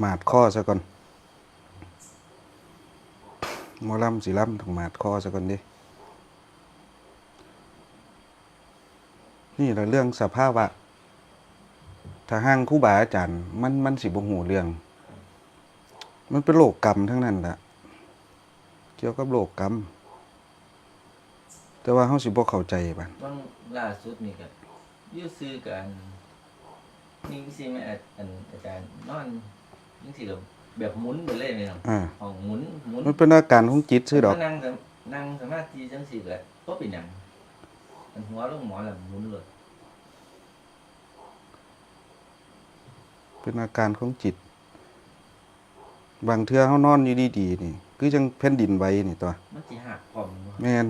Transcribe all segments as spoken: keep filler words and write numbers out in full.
หมาดคอซะก่อน หมอลำสิลำต้องหมาดคอซะก่อนเด้ นี่แหละเรื่องสภาวะ ถ้าห่างครูบาอาจารย์ มัน มันสิบ่ฮู้เรื่อง มันเป็นโลกกรรมทั้งนั้นแหละ เกี่ยวกับโลกกรรม แต่ว่าเฮาสิบ่เข้าใจบัด บางล่าสุดนี่ก็อยู่ซื่อกัน นี่สิแม่อา- อันอาจารย์นอนจังซี่ก็แบบหมุนไปเลยแม่นบ่ อ่า ห้องหมุน หมุน มันเป็นอาการของจิตซื่อดอก นั่งสม- นั่งสมาธิจังซี่ก็บ่เป็นหยัง อันหัวลงหมอนแล้วหมุนเลย เป็นอาการของจิต บางเทื่อเฮานอนอยู่ดีๆนี่ คือจั่งแผ่นดินไหวนี่ตั๊ว มันสิหักพร้อมบ่ แม่น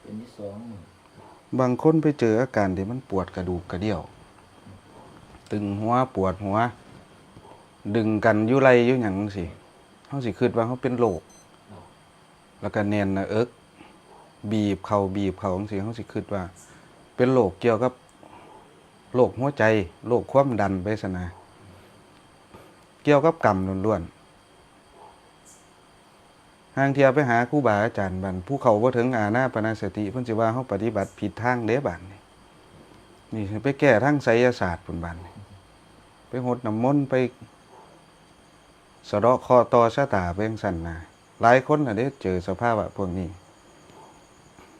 เป็นที่สองมื้อ บางคนไปเจออาการที่มันปวดกระดูกกระเดี่ยว ตึงหัวปวดหัว ดึงกันอยู่ไหล่อยู่หยังจั่งซี้ เฮาสิคิดว่าเฮาเป็นโรค แล้วก็แน่นหน้าอก บีบเข้าบีบเข้าจั่งซี้ เฮาสิคิดว่าเป็นโรคเกี่ยวกับโรคหัวใจ โรคความดันไปซั้นนะ เกี่ยวกับกรรมล้วนๆ ห่างเทื่อไปหาครูบาอาจารย์บัด ผู้เข้าบ่ถึงอานาปานสติ เพิ่นสิว่าเฮาปฏิบัติผิดทางเด้บัดนี้ นี่ไปแก้ทางไสยศาสตร์พุ้นบัดนี้ ไปหดน้ำมนต์ ไปสะเดาะเคราะห์ต่อชะตาไปจั่งซั้นนะ หลายคนน่ะเด้เจอสภาวะพวกนี้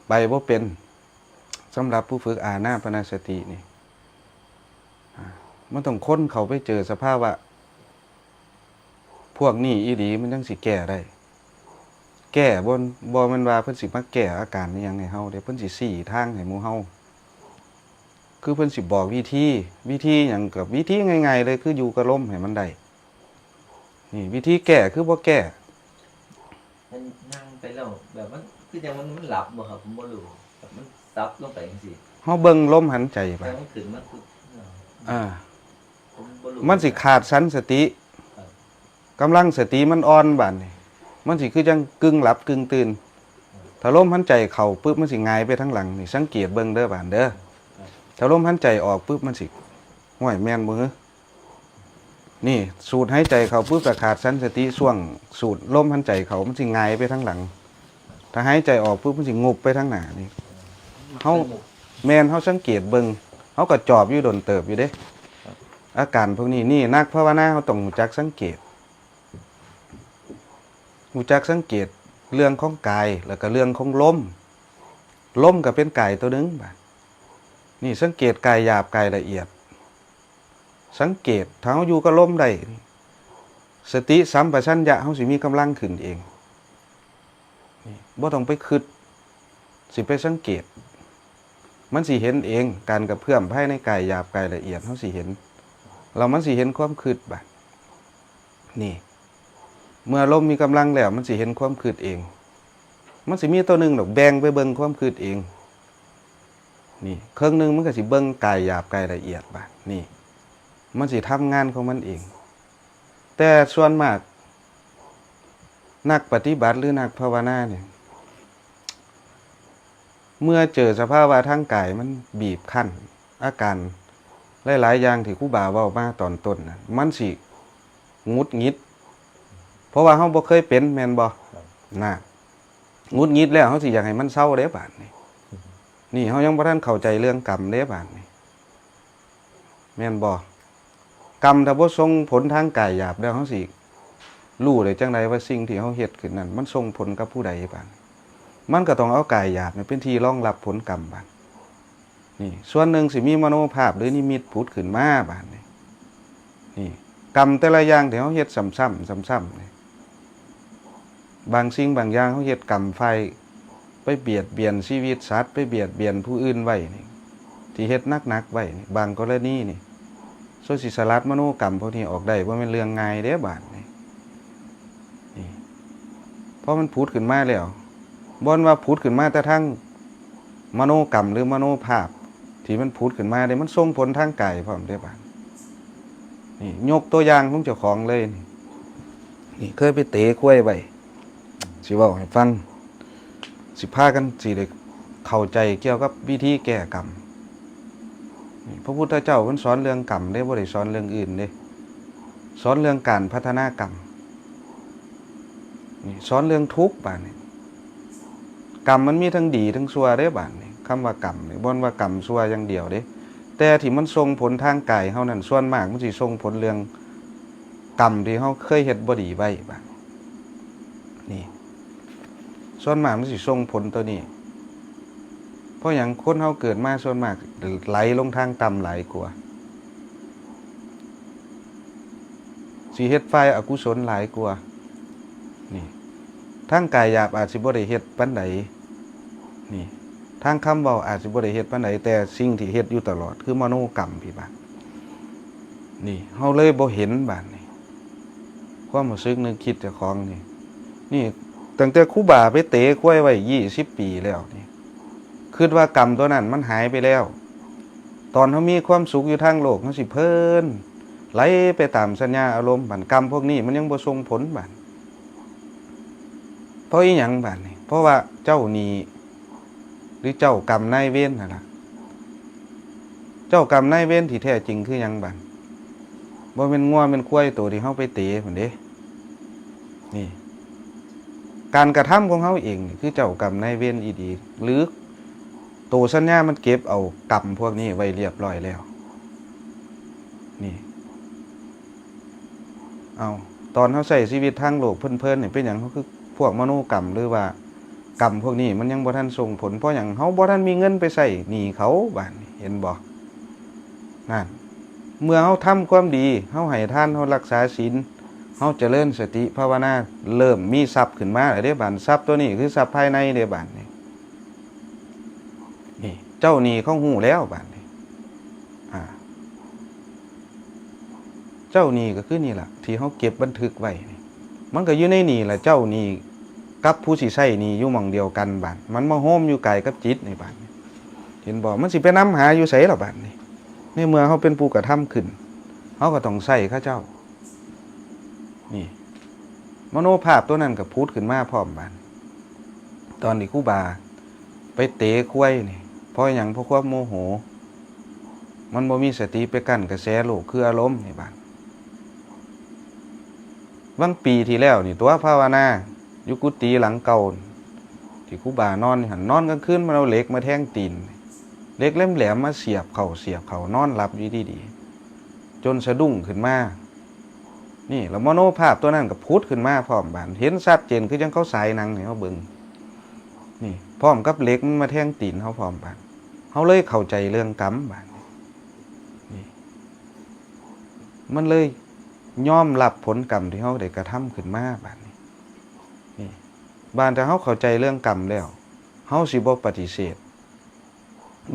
ไปบ่เป็น สำหรับผู้ฝึกอานาปานสตินี่ อ่า มันต้องคนเข้าไปเจอสภาวะพวกนี้อีหลี มันจั่งสิแก้ได้ แก้บ่- บ่แม่นว่าเพิ่นสิมาแก้อาการอิหยังให้เฮาเด้ เพิ่นสิชี้ทางให้หมู่เฮา คือเพิ่นสิบอกวิธี วิธีหยังก็วิธีง่ายๆเลย คืออยู่กับลมให้มันได้ นี่วิธีแก้คือบ่แก้ มันนั่งไปแล้วแบบมันคือจั่งมัน- มันหลับบ่ครับ ผมบ่รู้ แบบมันสับลงไปจั่งซี้ เฮาเบิ่งลมหายใจไป แต่มันขึ้นมาคือ อ่า ผมบ่รู้ มันสิขาดสันสติ ครับ กำลังสติมันอ่อนบาดนี้ มันสิคือจั่งกึ่งหลับกึ่งตื่น ถ้าลมหายใจเข้าปุ๊บ มันสิหงายไปทางหลัง นี่สังเกตเบิ่งเด้อบาดเด้อ ครับ ถ้าลมหายใจออกปุ๊บ มันสิ ห้วย แม่นบ่หือ นี่สูดหายใจเข้าปุ๊บ ถ้าขาดสันสติ ช่วงสูดลมหายใจเข้า มันสิหงายไปทางหลัง ถ้าหายใจออกปุ๊บ มันสิงุบไปทางหน้านี่ เฮา แม่น เฮาสังเกตเบิ่ง เฮาก็จอบอยู่โดนเติบอยู่เด้ ครับ อาการพวกนี้ นี่นักภาวนาเฮาต้องรู้จักสังเกต รู้จักสังเกตเรื่องของกาย แล้วก็เรื่องของลม ลมก็เป็นกายตัวหนึ่งบาด นี่สังเกตกายหยาบกายละเอียด สังเกต ถ้าเฮาอยู่กับลมได้ สติสัมปชัญญะเฮาสิมีกำลังขึ้นเอง นี่ บ่ต้องไปคิด สิไปสังเกต มันสิเห็นเอง การกระเพื่อมภายในกายหยาบกายละเอียด เฮาสิเห็น แล้วมันสิเห็นความคิดบาด นี่ เมื่อลมมีกำลังแล้ว มันสิเห็นความคิดเอง มันสิมีตัวหนึ่งดอก แบ่งไปเบิ่งความคิดเอง นี่ เครื่องหนึ่งมันก็สิเบิ่งกายหยาบกายละเอียดบาด นี่ มันสิทำงานของมันเอง แต่ส่วนมาก นักปฏิบัติหรือนักภาวนาเนี่ย เมื่อเจอสภาวะทางกายมันบีบคั้น อาการหลายๆอย่างที่ครูบาเว้ามาตอนต้นน่ะ มันสิหงุดหงิด เพราะว่าเฮาบ่เคยเป็น แม่นบ่ ครับ น่ะ หงุดหงิดแล้วเฮาสิอยากให้มันเซาเด้บาดนี้ นี่เฮายังบ่ทันเข้าใจเรื่องกรรมเด้บาดนี้ แม่นบ่ กรรมถ้าบ่ส่งผลทางกายหยาบแล้ว เฮาสิรู้ได้จั่งใดว่าสิ่งที่เฮาเฮ็ดขึ้นนั้น มันส่งผลกับผู้ใดบาดนี้ มันก็ต้องเอากายหยาบนี่เป็นที่รองรับผลกรรมบาด นี่ ส่วนหนึ่งสิมีมโนภาพหรือนิมิตผุดขึ้นมาบาดนี้ นี่ กรรมแต่ละอย่างที่เฮาเฮ็ดซ้ำๆ ซ้ำๆ นี่ บางสิ่งบางอย่างเฮาเฮ็ดกรรมฝ่ายไปเบียดเบียนชีวิตสัตว์ ไปเบียดเบียนผู้อื่นไว้นี่ ที่เฮ็ดหนักๆไว้นี่ บางกรณีนี่ ส่วนสิสลัดมโนกรรมพวกนี้ออกได้บ่แม่นเรื่องง่ายเด้บาดนี้ นี่ พอมันผุดขึ้นมาแล้ว บ่แม่นว่าผุดขึ้นมาแต่ทางมโนกรรมหรือมโนภาพที่มันผุดขึ้นมาเด้ มันส่งผลทางกายพร้อมเด้บาด นี่ ยกตัวอย่างของเจ้าของเลย นี่ นี่เคยไปเตะควายไว้ สิเว้าให้ฟัง สิพากันสิได้เข้าใจเกี่ยวกับวิธีแก้กรรม พระพุทธเจ้าเพิ่นสอนเรื่องกรรมเด้ บ่ได้สอนเรื่องอื่นเด้ สอนเรื่องการพัฒนากรรม นี่สอนเรื่องทุกข์บาดนี้ กรรมมันมีทั้งดีทั้งชั่วเด้บาดนี้ คำว่ากรรมนี่บ่แม่นว่ากรรมชั่วอย่างเดียวเด้ แต่ที่มันส่งผลทางกายเฮานั่น ส่วนมากมันสิส่งผลเรื่องกรรมที่เฮาเคยเฮ็ดบ่ดีไว้บาดนี้ นี่ ส่วนมากมันสิส่งผลตัวนี้ เพราะหยัง คนเฮาเกิดมาส่วนมากไหลลงทางต่ำหลายกว่า สิเฮ็ดฝ่ายอกุศลหลายกว่า นี่ ทางกายหยาบอาจสิบ่ได้เฮ็ดปานใด นี่ ทางคำเว้าอาจสิบ่ได้เฮ็ดปานใด แต่สิ่งที่เฮ็ดอยู่ตลอดคือมโนกรรมพี่บาด นี่ เฮาเลยบ่เห็นบาดนี้ ความรู้สึกนึกคิดเจ้าของนี่ นี่ ตั้งแต่ครูบาไปเตะควายไว้ยี่สิบปีแล้วนี่ คิดว่ากรรมตัวนั้นมันหายไปแล้ว ตอนเฮามีความสุขอยู่ทางโลก เฮาสิเพลิน ไหลไปตามสัญญาอารมณ์ บัดกรรมพวกนี้มันยังบ่ส่งผลบาด เพราะอีหยังบาดนี่ เพราะว่าเจ้าหนี้ หรือเจ้ากรรมนายเวรนั่นล่ะ เจ้ากรรมนายเวรที่แท้จริงคือหยังบาด บ่แม่นงัวแม่นควายตัวที่เฮาไปเตะพุ้นเด้ นี่ การกระทำของเฮาเองนี่คือเจ้ากรรมนายเวรอีหลี หรือตัวสัญญามันเก็บเอากรรมพวกนี้ไว้เรียบร้อยแล้ว นี่ เอา ตอนเฮาใช้ชีวิตทางโลกเพลินๆนี่ เป็นหยังเฮาคือพวกมโนกรรม หรือว่ากรรมพวกนี้มันยังบ่ทันส่งผล เพราะหยัง เฮาบ่ทันมีเงินไปใช้หนี้เขาบาดนี้ เห็นบ่ นั่น เมื่อเฮาทำความดี เฮาให้ทาน เฮารักษาศีล เฮาเจริญสติภาวนา เริ่มมีทรัพย์ขึ้นมาแล้วเด้บาด ทรัพย์ตัวนี้คือทรัพย์ภายในเด้บาดนี้ นี่ เจ้าหนี้เขาฮู้แล้วบาดนี้ อ่า เจ้าหนี้ก็คือนี่ล่ะ ที่เฮาเก็บบันทึกไว้นี่ มันก็อยู่ในนี่ล่ะ เจ้าหนี้กับผู้สิใช้หนี้อยู่หม่องเดียวกันบาด มันมาโฮมอยู่กายกับจิตนี่บาดนี้ เห็นบ่ มันสิไปนำหาอยู่ไสล่ะบาดนี้ ในเมื่อเฮาเป็นผู้กระทำขึ้น เฮาก็ต้องใช้เขาเจ้า นี่ มโนภาพตัวนั้นก็ผุดขึ้นมาพร้อมบาด ตอนที่ครูบาไปเตะควายนี่ เพราะหยัง เพราะความโมโห มันบ่มีสติไปกั้นกระแสโลกคืออารมณ์นี่บาด บางปีที่แล้วนี่ ตัวภาวนาอยู่กุฏิหลังเก่า ที่ครูบานอนนี่หั่น นอนกลางคืนมันเอาเหล็กมาแทงตีน เหล็กแหลมๆมาเสียบเข้าเสียบเข้า นอนหลับอยู่ดีๆ จนสะดุ้งขึ้นมา นี่ แล้วมโนภาพตัวนั้นก็ผุดขึ้นมาพร้อมบาด เห็นชัดเจนคือจั่งเขาฉายหนังให้เฮาเบิ่ง นี่ พร้อมกับเหล็กมันมาแทงตีนเฮาพร้อมบาด เฮาเลยเข้าใจเรื่องกรรมบาด นี่ มันเลยยอมรับผลกรรมที่เฮาได้กระทำขึ้นมาบาดนี้ นี่ บาดถ้าเฮาเข้าใจเรื่องกรรมแล้ว เฮาสิบ่ปฏิเสธ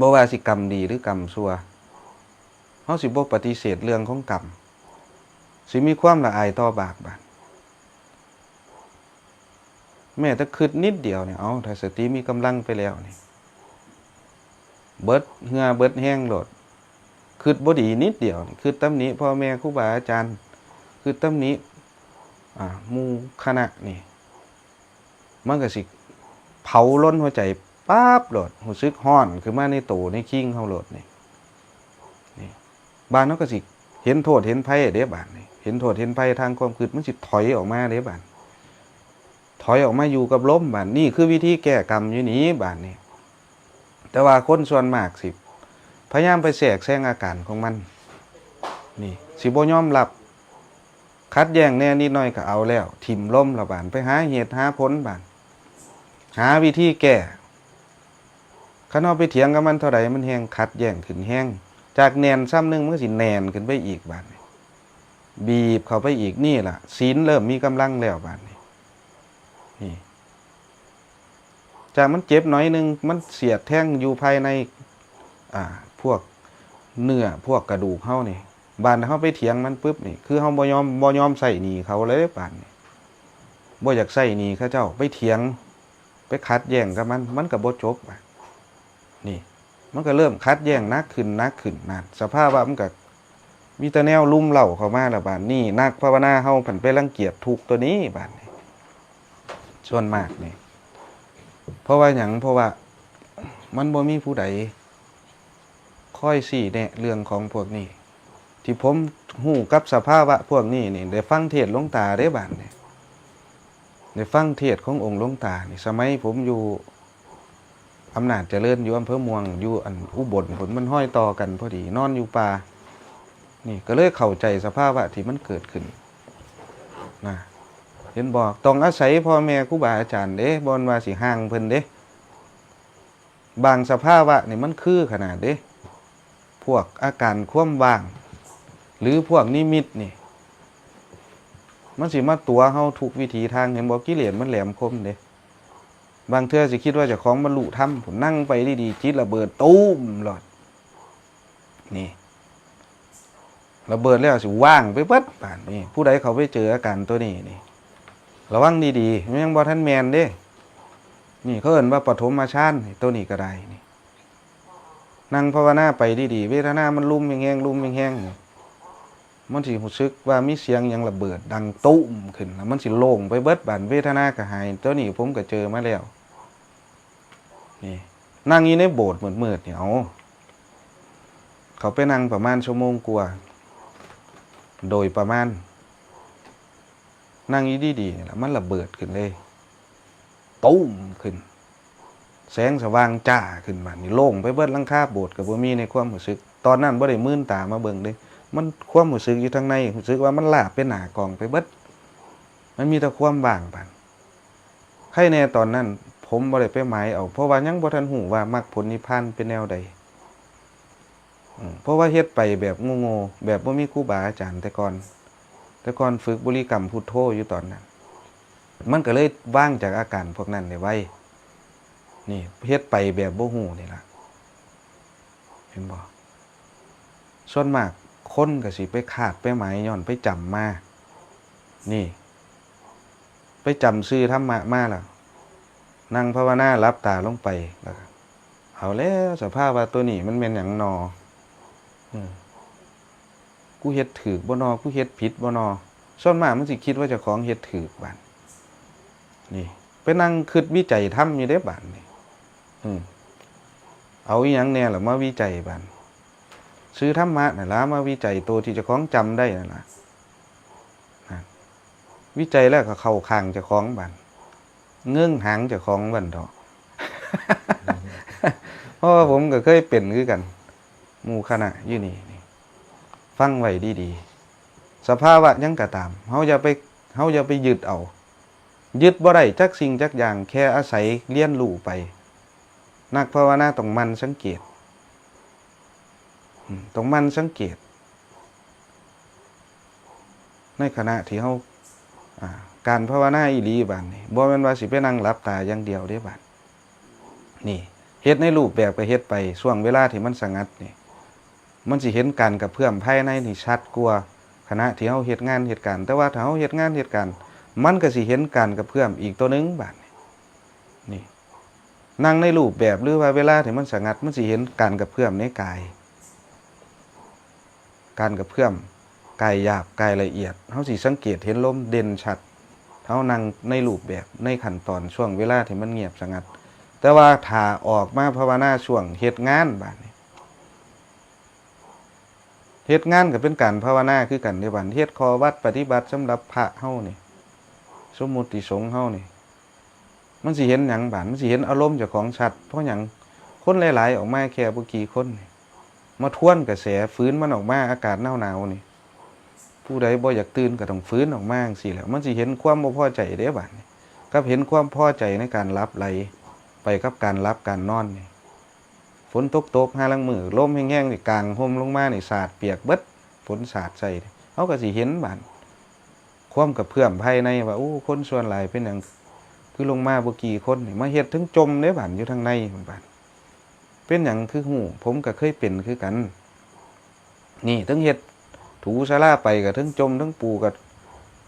บ่ว่าสิกรรมดีหรือกรรมชั่ว เฮาสิบ่ปฏิเสธเรื่องของกรรม สิมีความละอายต่อบาปบาด แม้แต่คิดนิดเดียวเนี่ย เอา ถ้าสติมีกำลังไปแล้วนี่ เบิดเหื่อเบิดแฮงโลด คิดบ่ดีนิดเดียวนี่ คิดตำหนิพ่อแม่ครูบาอาจารย์ คิดตำหนิ อ่า หมู่คณะนี่ มันก็สิเผาลนหัวใจปั๊บโลด รู้สึกร้อนขึ้นมาในโตในคิงเฮาโลดนี่ นี่ บาดเฮาก็สิเห็นโทษเห็นภัยเด้บาดนี่ เห็นโทษเห็นภัยทางความคิด มันสิถอยออกมาเด้บาด ถอยออกมาอยู่กับลมบาด นี่คือวิธีแก้กรรมอยู่นี่บาดนี่ แต่ว่าคนส่วนมากสิพยายามไปแทรกแซงอาการของมัน นี่ สิบ่ยอมรับ ขัดแย้งแหน่นิดหน่อยก็เอาแล้ว ถิ่มลมละบาด ไปหาเหตุหาผลบาด หาวิธีแก้ คันเฮาไปเถียงกับมันเท่าใด มันแฮ่งขัดแย้งขึ้นแฮง จากแน่นส่ำหนึ่งมันก็สิแน่นขึ้นไปอีกบาดนี่ บีบเข้าไปอีก นี่ล่ะ ศีลเริ่มมีกำลังแล้วบาดนี่ นี่ จากมันเจ็บหน่อยหนึ่ง มันเสียดแทงอยู่ภายใน อ่า พวกเนื้อ พวกกระดูกเฮานี่ บาดเฮาไปเถียงมันปุ๊บนี่ คือเฮาบ่ยอม บ่ยอมใช้หนี้เขาเลยบาดนี่ บ่อยากใช้หนี้เขาเจ้า ไปเถียง ไปขัดแย้งกับมัน มันก็บ่จบบาดนี่ มันก็เริ่มขัดแย้งหนักขึ้น หนักขึ้น นั่น สภาวะมันก็มีแต่แนวรุมเร้าเข้ามาแล้วบาดนี่ นักภาวนาเฮาผันไปรังเกียจทุกข์ตัวนี้บาดนี่ ส่วนมากนี่ เพราะว่าหยัง เพราะว่ามันบ่มีผู้ใด ค่อยซี้แนะเรื่องของพวกนี้ ที่ผมฮู้กับสภาวะพวกนี้นี่ ได้ฟังเทศน์หลวงตาเด้บาดนี่ ได้ฟังเทศน์ขององค์หลวงตานี่ สมัยผมอยู่อำนาจเจริญ อยู่อำเภอม่วง อยู่อันอุบลพุ้น มันฮอยต่อกันพอดี นอนอยู่ป่า นี่ก็เลยเข้าใจสภาวะที่มันเกิดขึ้นนะ เห็นบ่ ต้องอาศัยพ่อแม่ครูบาอาจารย์เด้ บ่แม่นว่าสิห่างเพิ่นเด้ บางสภาวะนี่มันคือขนาดเด้ พวกอาการความว่าง หรือพวกนิมิตนี่ มันสิมาตั๋วเฮาทุกวิถีทาง เห็นบ่ กิเลสมันแหลมคมเด้ บางเทื่อสิคิดว่าเจ้าของบรรลุธรรมพุ้น นั่งไปดีๆ จิตระเบิดตูมโลด นี่ ระเบิดแล้วสิว่างไปเบิดบาดนี่ ผู้ใดเข้าไปเจออาการตัวนี้นี่ ระวังดีๆ มันยังบ่ทันแม่นเด้ นี่เขาเอิ้นว่าปฐมฌานนี่ ตัวนี้ก็ได้นี่ นั่งภาวนาไปดีๆ เวทนามันลุ่มแฮงๆ ลุ่มแฮงๆ นี่ มันสิรู้สึกว่ามีเสียงหยังระเบิดดังตุ้มขึ้น แล้วมันสิโล่งไปเบิดบาด เวทนาก็หาย ตัวนี้ผมก็เจอมาแล้ว นี่ นั่งอยู่ในโบสถ์มืดๆ นี่ เอา เขาไปนั่งประมาณชั่วโมงกว่า โดยประมาณ นั่งอยู่ดีๆ นี่ล่ะ มันระเบิดขึ้นเลย ตุ้มขึ้น แสงสว่างจ้าขึ้นมา นี่โล่งไปเบิดหลังคาโบสถ์ก็บ่มีในความรู้สึก ตอนนั้นบ่ได้มืนตามาเบิ่งเด้ มันความรู้สึกอยู่ทางใน รู้สึกว่ามันลาบไปหน้ากล้องไปเบิด มันมีแต่ความว่างบาด ใครแน่ตอนนั้น ผมบ่ได้ไปหมายเอา เพราะว่ายังบ่ทันรู้ว่ามรรคผลนิพพานเป็นแนวใด อืม เพราะว่าเฮ็ดไปแบบโง่ๆ แบบบ่มีครูบาอาจารย์แต่ก่อน แต่ก่อนฝึกบริกรรมพุทโธอยู่ตอนนั้น มันก็เลยว่างจากอาการพวกนั้นได้ไว นี่ เฮ็ดไปแบบบ่รู้นี่ล่ะ เห็นบ่ ส่วนมากคนก็สิไปคาดไปหมายย้อนไปจำมา นี่ ไปจำชื่อธรรมะมาแล้ว นั่งภาวนาหลับตาลงไป แล้วก็ เอาแล้ว สภาวะตัวนี้มันแม่นหยังนอ เออ กูเฮ็ดถูกบ่นอ กูเฮ็ดผิดบ่นอ ส่วนมากมันสิคิดว่าเจ้าของเฮ็ดถูกบาด นี่ ไปนั่งคิดวิจัยธรรมอยู่เด้บาดนี่ อืม เอาอีหยังแน่ล่ะมาวิจัยบาด ชื่อธรรมะนั่นล่ะมาวิจัยตัวที่เจ้าของจำได้นั่นล่ะ นะ วิจัยแล้วก็เข้าข้างเจ้าของบาด เงิ่งหางเจ้าของบัดเถาะ เพราะว่าผมก็เคยเป็นคือกัน หมู่คณะอยู่นี่ นี่ ฟังไว้ดีๆ สภาวะหยังก็ตาม เฮาอย่าไป เฮาอย่าไปยึดเอา ยึดบ่ได้จักสิ่งจักอย่าง แค่อาศัยเรียนรู้ไป นักภาวนาต้องหมั่นสังเกต อืม ต้องหมั่นสังเกต ในขณะที่เฮา อ่า การภาวนาอีหลีบาดนี่ บ่แม่นว่าสิไปนั่งหลับตาอย่างเดียวเด้บาด นี่ เฮ็ดในรูปแบบก็เฮ็ดไป ช่วงเวลาที่มันสงัดนี่ มันสิเห็นการกระเพื่อมภายในนี่ชัดกว่า ขณะที่เฮาเฮ็ดงานเฮ็ดการ แต่ว่าถ้าเฮาเฮ็ดงานเฮ็ดการ มันก็สิเห็นการกระเพื่อมอีกตัวหนึ่งบาดนี่ นี่ นั่งในรูปแบบหรือว่าเวลาที่มันสงัด มันสิเห็นการกระเพื่อมในกาย การกระเพื่อม กายหยาบ กายละเอียด เฮาสิสังเกตเห็นลมเด่นชัด เฮานั่งในรูปแบบ ในขั้นตอนช่วงเวลาที่มันเงียบสงัด แต่ว่าถ้าออกมาภาวนาช่วงเฮ็ดงานบาดนี่ เฮ็ดงานก็เป็นการภาวนาคือกันเด้บาด เฮ็ดข้อวัดปฏิบัติสำหรับพระเฮานี่ สมมุติสงฆ์เฮานี่ มันสิเห็นหยังบาด มันสิเห็นอารมณ์เจ้าของชัด เพราะหยัง คนหลายๆ ออกมาแค่บ่กี่คนนี่ มาทวนกระแส ฝืนมันออกมา อากาศหนาวๆ นี่ ผู้ใดบ่อยากตื่นก็ต้องฝืนออกมาจั่งซี้แหละ มันสิเห็นความบ่พอใจเด้บาดนี่ กับเห็นความพอใจในการหลับไหล ไปกับการหลับการนอนนี่ ฝนตกๆ ห่าลางมื้อ ลมแฮงๆ นี่ กางห่มลงมานี่ สาดเปียกเบิด ฝนสาดใส่ เฮาก็สิเห็นบาด ความกระเพื่อมภายในว่า โอ้ คนส่วนหลายเป็นหยัง คือลงมาบ่กี่คนนี่ มาเฮ็ดถึงจ่มเด้บาด อยู่ทางในบาด เป็นหยังคือฮู้ ผมก็เคยเป็นคือกัน นี่ เทิงเฮ็ดถูศาลาไปก็เทิงจ่ม เทิงปูก็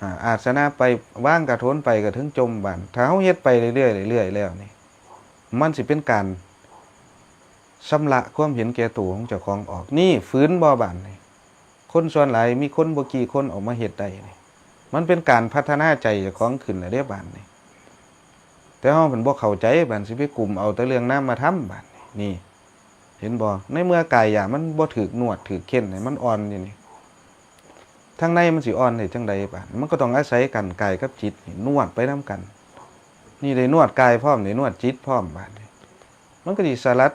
อ่า อาสนะไป วางกระโถนไปก็เทิงจ่มบาด ถ้าเฮาเฮ็ดไปเรื่อยๆ เรื่อยๆ แล้วนี่ มันสิเป็นการชำระความเห็นแก่ตัวของเจ้าของออก นี่ ฝืนบ่บาดนี่ คนส่วนหลายมีคนบ่กี่คนออกมาเฮ็ดได้นี่ มันเป็นการพัฒนาใจเจ้าของขึ้นแล้วเด้บาดนี่ แต่เฮาเพิ่นบ่เข้าใจ บาดสิไปกุมเอาแต่เรื่องนามธรรมบาดนี่ นี่ เห็นบ่ ในเมื่อกายหยาบมันบ่ถืกนวดถืกเค้นให้มันอ่อนอยู่นี่ ทางในมันสิอ่อนได้จั่งใดบาด มันก็ต้องอาศัยกัน กายกับจิตนี่นวดไปนำกัน นี่ได้นวดกายพร้อม ได้นวดจิตพร้อมบาดนี่ มันก็สิสลัด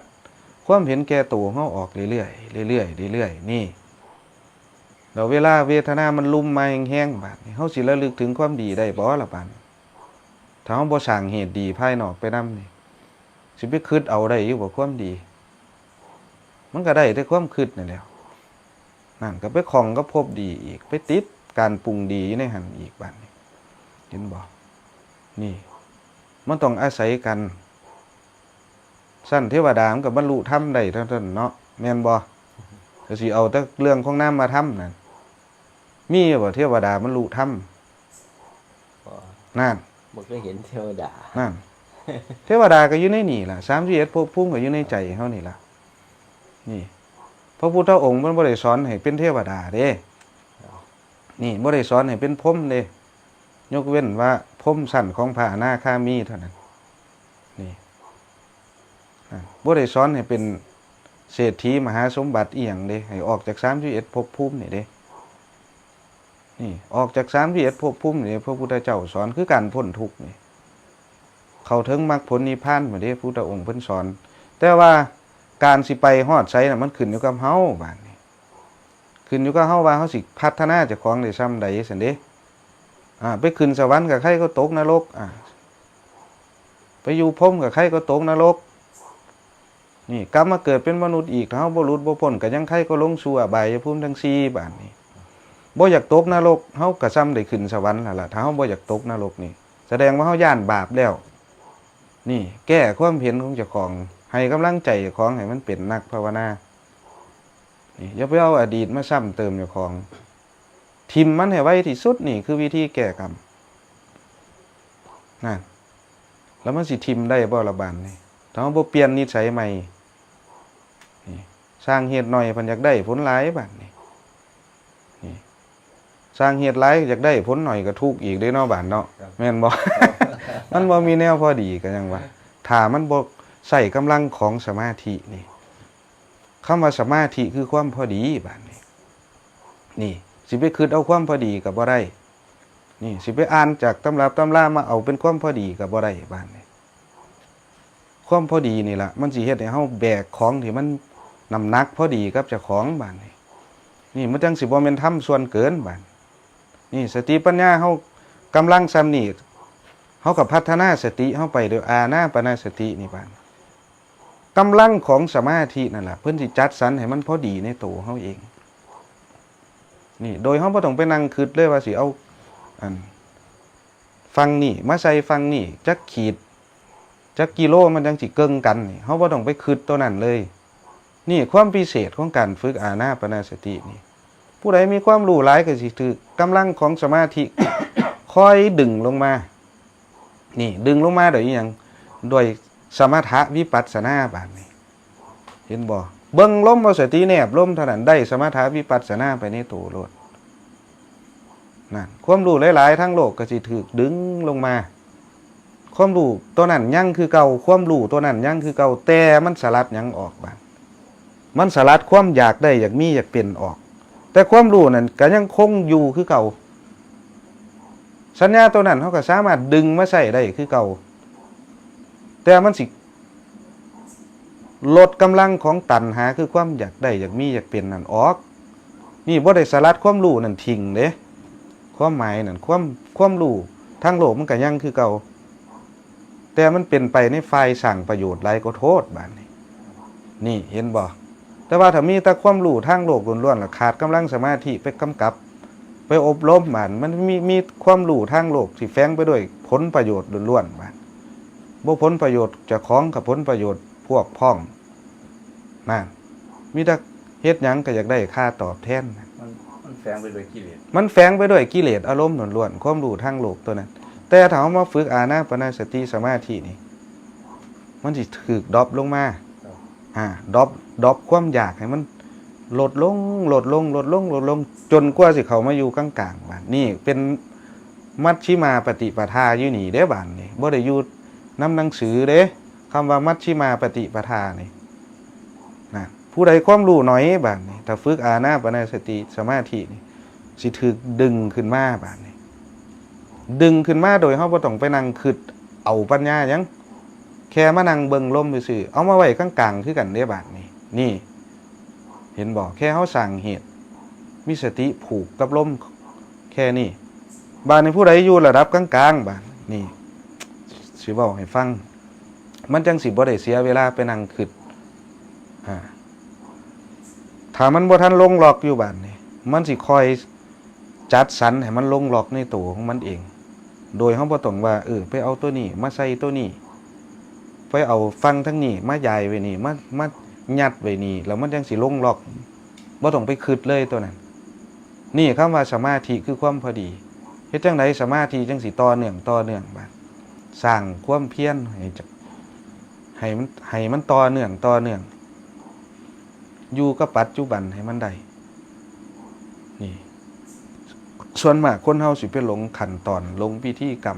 ความเห็นแก่ตัวของเฮาออกเรื่อยๆ เรื่อยๆ เรื่อยๆ นี่ แล้วเวลาเวทนามันลุมมาแฮงๆ บาดนี่ เฮาสิระลึกถึงความดีได้บ่ล่ะบาดนี่ ถ้าเฮาบ่สร้างเหตุดีภายนอกไปนำนี่ สิไปคิดเอาได้อยู่บ่ความดี มันก็ได้แต่ความคิดนั่นแหละ นั่นก็ไปข้องกับภพดีอีก ไปติดการปรุงดีอยู่ในหั่นอีกบาดนี่ เห็นบ่ นี่ มันต้องอาศัยกัน ชั้นเทวดามันก็บรรลุธรรมได้เท่านั้นเนาะ แม่นบ่ ก็สิเอาแต่เรื่องของนามธรรมนั่น มีบ่เทวดาบรรลุธรรม บ่ นั่น บ่เคยเห็นเทวดา นั่น เทวดาก็อยู่ในนี่ล่ะ สามสิบเอ็ดภพภูมิก็อยู่ในใจเฮานี่ล่ะ นี่ พระพุทธองค์เพิ่นบ่ได้สอนให้เป็นเทวดาเด้ นี่ บ่ได้สอนให้เป็นพรหมเด้ ยกเว้นว่าพรหมชั้นของพระอนาคามีเท่านั้น นี่ อ่ะ บ่ได้สอนให้เป็นเศรษฐีมหาสมบัติอีหยังเด้ ให้ออกจากสามสิบเอ็ดภพภูมินี่เด้ นี่ ออกจากสามสิบเอ็ดภพภูมินี่ พระพุทธเจ้าสอนคือการพ้นทุกข์นี่ เข้าถึงมรรคผลนิพพานมาเด้ พุทธองค์เพิ่นสอน แต่ว่าการสิไปฮอดไสน่ะ มันขึ้นอยู่กับเฮาบาดนี้ ขึ้นอยู่กับเฮาว่าเฮาสิพัฒนาเจ้าของได้ส่ำใดซั่นเด้ อ่า ไปขึ้นสวรรค์ก็ใครก็ตกนรก อ่า ไปอยู่พรหมก็ใครก็ตกนรก นี่กลับมาเกิดเป็นมนุษย์อีก ถ้าเฮาบ่หลุดบ่พ้นก็ยังใครก็ลงสู่อบายภูมิทั้งสี่บาดนี้ บ่อยากตกนรก เฮาก็ส่ำได้ขึ้นสวรรค์แล้วล่ะ ถ้าเฮาบ่อยากตกนรกนี่ แสดงว่าเฮาย้านบาปแล้ว นี่ แก้ความเห็นของเจ้าของ ให้กำลังใจเจ้าของให้มันเป็นนักภาวนา นี่ อย่าไปเอาอดีตมาซ้ำเติมเจ้าของ ถิ่มมันให้ไวที่สุด นี่คือวิธีแก้กรรม นั่น แล้วมันสิถิ่มได้บ่ละบาดนี่ ถ้าเฮาบ่เปลี่ยนนิสัยใหม่ นี่ สร้างเหตุน้อยเพิ่นอยากได้ผลหลายบาดนี่ นี่ สร้างเหตุหลายอยากได้ผลน้อยก็ทุกข์อีกเด้เนาะบาดเนาะ ครับ แม่นบ่ มันบ่มีแนวพอดีก็ยังว่า ถ้ามันบ่ใช้กำลังของสมาธินี่ คำว่าสมาธิคือความพอดีบาดนี้ นี่ สิไปคิดเอาความพอดีก็บ่ได้ นี่ สิไปอ่านจากตำรับตำรามาเอาเป็นความพอดีก็บ่ได้บาดนี้ ความพอดีนี่ล่ะ มันสิเฮ็ดให้เฮาแบกของที่มันน้ำหนักพอดีกับเจ้าของบาดนี้ นี่ มันจั่งสิบ่แม่นธรรมส่วนเกินบาด นี่ สติปัญญาเฮากำลังส่ำนี้ เฮาก็พัฒนาสติเฮาไปโดยอานาปานสตินี่บาด กำลังของสมาธินั่นล่ะ เพิ่นสิจัดสรรให้มันพอดีในตัวเฮาเอง นี่ โดยเฮาบ่ต้องไปนั่งคิดเลยว่าสิเอา อัน ฝั่งนี้มาใส่ฝั่งนี้ จักขีด จักกิโลมันจั่งสิเกิ่งกันนี่ เฮาบ่ต้องไปคิดตัวนั้นเลย นี่ความพิเศษของการฝึกอานาปานสตินี่ ผู้ใดมีความรู้หลายก็สิถืกกำลังของสมาธิ คอยดึงลงมา นี่ ดึงลงมาโดยอิหยัง โดยสมถะวิปัสสนาบาดนี้ เห็นบ่ เบิ่งลม เอาสติแนบลมเท่านั้น ได้สมถะวิปัสสนาไปในตัวโลด นั่น ความรู้หลายๆ ทั้งโลกก็สิถืกดึงลงมา ความรู้ตัวนั้นยังคือเก่า ความรู้ตัวนั้นยังคือเก่า แต่มันสลัดหยังออกบาด มันสลัดความอยากได้อยากมีอยากเป็นออก แต่ความรู้นั่นก็ยังคงอยู่คือเก่า สัญญาตัวนั้นเฮาก็สามารถดึงมาใช้ได้คือเก่า แต่มันสิลดกำลังของตัณหา คือความอยากได้อยากมีอยากเป็นนั่นออก นี่บ่ได้สลัดความรู้นั่นทิ้งเด้ ความหมายนั่น ความ ความรู้ทางโลกมันก็ยังคือเก่า แต่มันเป็นไปในฝ่ายสร้างประโยชน์หลายกว่าโทษบาดนี้ นี่เห็นบ่ แต่ว่าถ้ามีแต่ความรู้ทางโลกล้วนๆ ล่ะ ขาดกำลังสมาธิไปกำกับ ไปอบรมบาด มันมี มีความรู้ทางโลกที่แฝงไปด้วยผลประโยชน์ล้วนๆ บาด บ่ผลประโยชน์เจ้าของกับผลประโยชน์พวกพ้อง นั่น มีแต่เฮ็ดหยังก็อยากได้ค่าตอบแทน มันมันแฝงไปด้วยกิเลส มันแฝงไปด้วยกิเลสอารมณ์ล้วนๆ ความรู้ทางโลกตัวนั้น แต่ถ้าเฮามาฝึกอานาปานสติสมาธินี่ มันสิถูกดรอปลงมา ครับ อ่า ดรอป ดรอปความอยากให้มันลดลง ลดลง ลดลง ลดลง จนกว่าสิเข้ามาอยู่กลางๆ บาด นี่เป็นมัชฌิมาปฏิปทาอยู่นี่เด้บาดนี่ บ่ได้อยู่นำหนังสือเด้ คำว่ามัชฌิมาปฏิปทานี่ นะ ผู้ใดความรู้น้อยบาดนี้ ถ้าฝึกอานาปานสติสมาธินี่ สิถูกดึงขึ้นมาบาดนี้ ดึงขึ้นมาโดยเฮาบ่ต้องไปนั่งคิดเอาปัญญาหยัง แค่มานั่งเบิ่งลมซื่อๆ เอามาไว้กลางๆ คือกันเด้บาดนี้ นี่ เห็นบ่ แค่เฮาสร้างเหตุ มีสติผูกกับลม แค่นี้ บาดนี้ผู้ใดอยู่ระดับกลางๆ บาดนี้ สิเว้าให้ฟัง มันจังสิบ่ได้เสียเวลาไปนั่งคิด อ่า ถ้ามันบ่ทันลงล็อกอยู่บาดนี้ มันสิค่อยจัดสรรให้มันลงล็อกในตัวของมันเอง โดยเฮาบ่ต้องว่า เออ ไปเอาตัวนี้มาใส่ตัวนี้ ไปเอาฟังทั้งนี้มาย้ายไว้นี่ มา มายัดไว้นี่ แล้วมันจังสิลงล็อก บ่ต้องไปคิดเลยตัวนั้น นี่คำว่าสมาธิคือความพอดี เฮ็ดจังได๋สมาธิจังสิต่อเนื่อง ต่อเนื่องบาด สร้างความเพียรให้จะ ให้มัน ให้มันต่อเนื่อง ต่อเนื่อง อยู่กับปัจจุบันให้มันได้ นี่ ส่วนมากคนเฮาสิไปหลงขั้นตอน หลงพิธีกรรม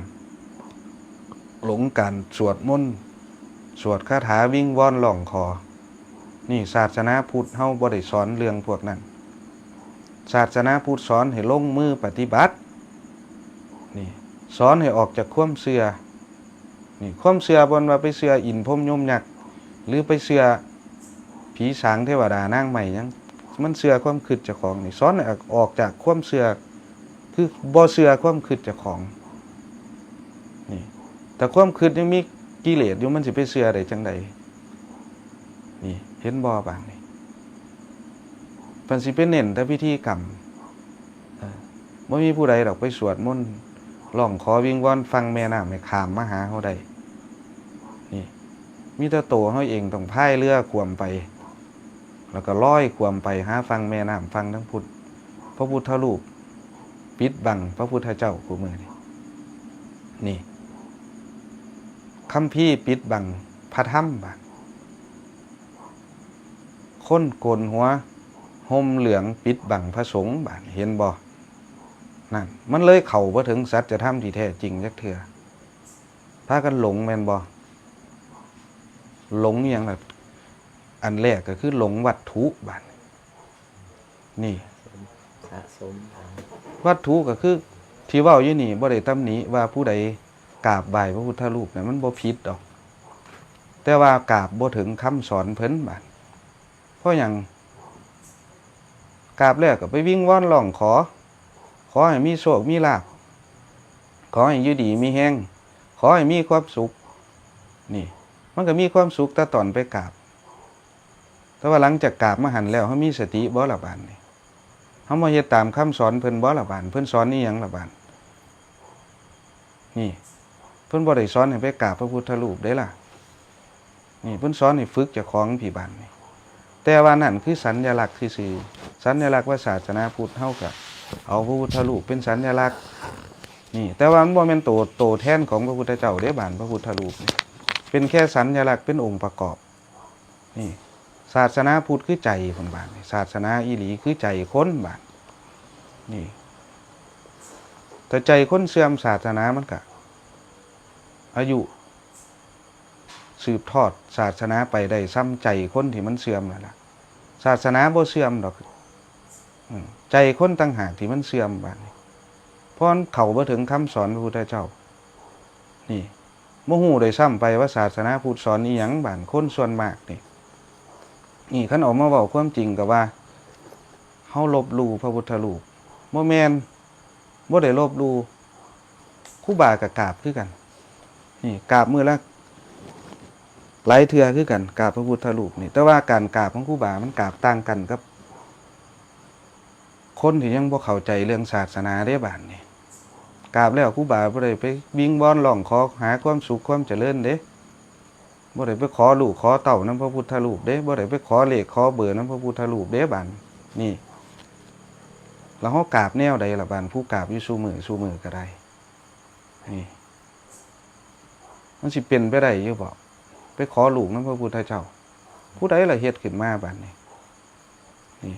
หลงการสวดมนต์ สวดคาถาวิงวอนร้องขอ นี่ศาสนาพุทธเฮาบ่ได้สอนเรื่องพวกนั้น ศาสนาพุทธสอนให้ลงมือปฏิบัติ นี่ สอนให้ออกจากความเชื่อ นี่ ความเชื่อบ่ว่าไปเชื่ออินทร์พรหมยมยักษ์ หรือไปเชื่อผีสางเทวดานางไม้หยัง มันเชื่อความคิดเจ้าของ นี่ สอนให้ออกจากความเชื่อ คือบ่เชื่อความคิดเจ้าของ นี่ แต่ความคิดยังมีกิเลสอยู่ มันสิไปเชื่อได้จังใด นี่ เห็นบ่บาดนี้ เพิ่นสิไปเน้นแต่พิธีกรรม เออ บ่มีผู้ใดดอกไปสวดมนต์ ร้องขอวิงวอนฝั่งแม่น้ำให้ข้ามมาหาเฮาได้ นี่ มีแต่โตเฮาเองต้องพายเรือข้ามไป แล้วก็ลอยข้ามไปหาฝั่งแม่น้ำฝั่งทางพุทธ พระพุทธรูปปิดบังพระพุทธเจ้าคู่มื้อนี้ นี่ คัมภีร์ปิดบังพระธรรมบาด คนโกนหัวห่มเหลืองปิดบังพระสงฆ์บาด เห็นบ่ นั่น มันเลยเข้าบ่ถึงสัจธรรมที่แท้จริงจักเทื่อ พากันหลงแม่นบ่ หลงอิหยังล่ะ อันแรกก็คือหลงวัตถุบาด นี่ สะสมเอา วัตถุก็คือที่เว้าอยู่นี่บ่ได้ตำหนิว่าผู้ใดกราบไหว้พระพุทธรูปน่ะ มันบ่ผิดดอก แต่ว่ากราบบ่ถึงคำสอนเพิ่นบาด เพราะหยัง กราบแล้วก็ไปวิงวอนร้องขอ ขอให้มีโชคมีลาภ ขอให้อยู่ดีมีแฮง ขอให้มีความสุข นี่ มันก็มีความสุขแต่ตอนไปกราบ แต่ว่าหลังจากกราบมาหั้นแล้ว เฮามีสติบ่ล่ะบาดนี้ เฮามาเฮ็ดตามคำสอนเพิ่นบ่ล่ะบาด เพิ่นสอนอีหยังล่ะบาด นี่ เพิ่นบ่ได้สอนให้ไปกราบพระพุทธรูปเด้ล่ะ นี่ เพิ่นสอนให้ฝึกเจ้าของพี้บาดนี้ แต่ว่านั่นคือสัญลักษณ์ซื่อๆ สัญลักษณ์ว่าศาสนาพุทธเฮาก็เอาพระพุทธรูปเป็นสัญลักษณ์ นี่ แต่ว่ามันบ่แม่นโต โตแทนของพระพุทธเจ้าเด้บาด พระพุทธรูปนี่ เป็นแค่สัญลักษณ์ เป็นองค์ประกอบ นี่ ศาสนาพุทธคือใจเพิ่นบาดนี้ ศาสนาอีหลีคือใจคนบาด นี่ ถ้าใจคนเสื่อม ศาสนามันก็อายุสืบทอดศาสนาไปได้ส่ำใจคนที่มันเสื่อมนั่นล่ะ ศาสนาบ่เสื่อมดอก อืม ใจคนต่างหากที่มันเสื่อมบาดนี้ เพราะมันเข้าบ่ถึงคำสอนพระพุทธเจ้า นี่ บ่ฮู้ด้วยซ้ำไปว่าศาสนาพุทธสอนอีหยังบาด คนส่วนมากนี่ นี่คันออกมาเว้าความจริงก็ว่า เฮาลบหลู่พระพุทธรูป บ่แม่น บ่ได้ลบหลู่ ครูบาก็กราบคือกัน นี่กราบมื้อละหลายเทื่อคือกัน กราบพระพุทธรูปนี่ แต่ว่าการกราบของครูบามันกราบต่างกันกับ คนที่ยังบ่เข้าใจเรื่องศาสนาเด้บาดนี้ กราบแล้วครูบาบ่ได้ไปวิงวอนร้องขอหาความสุขความเจริญเด้ บ่ได้ไปขอลูกขอเต้านำพระพุทธรูปเด้ บ่ได้ไปขอเลขขอเบอร์นำพระพุทธรูปเด้บาดนี้ แล้วเฮากราบแนวใดล่ะบาด ผู้กราบอยู่ซุมื้อซุมื้อก็ได้ นี่ มันสิเป็นไปได้อยู่บ่ ไปขอลูกนำพระพุทธเจ้า ผู้ใดล่ะเฮ็ดขึ้นมาบาดนี้ นี่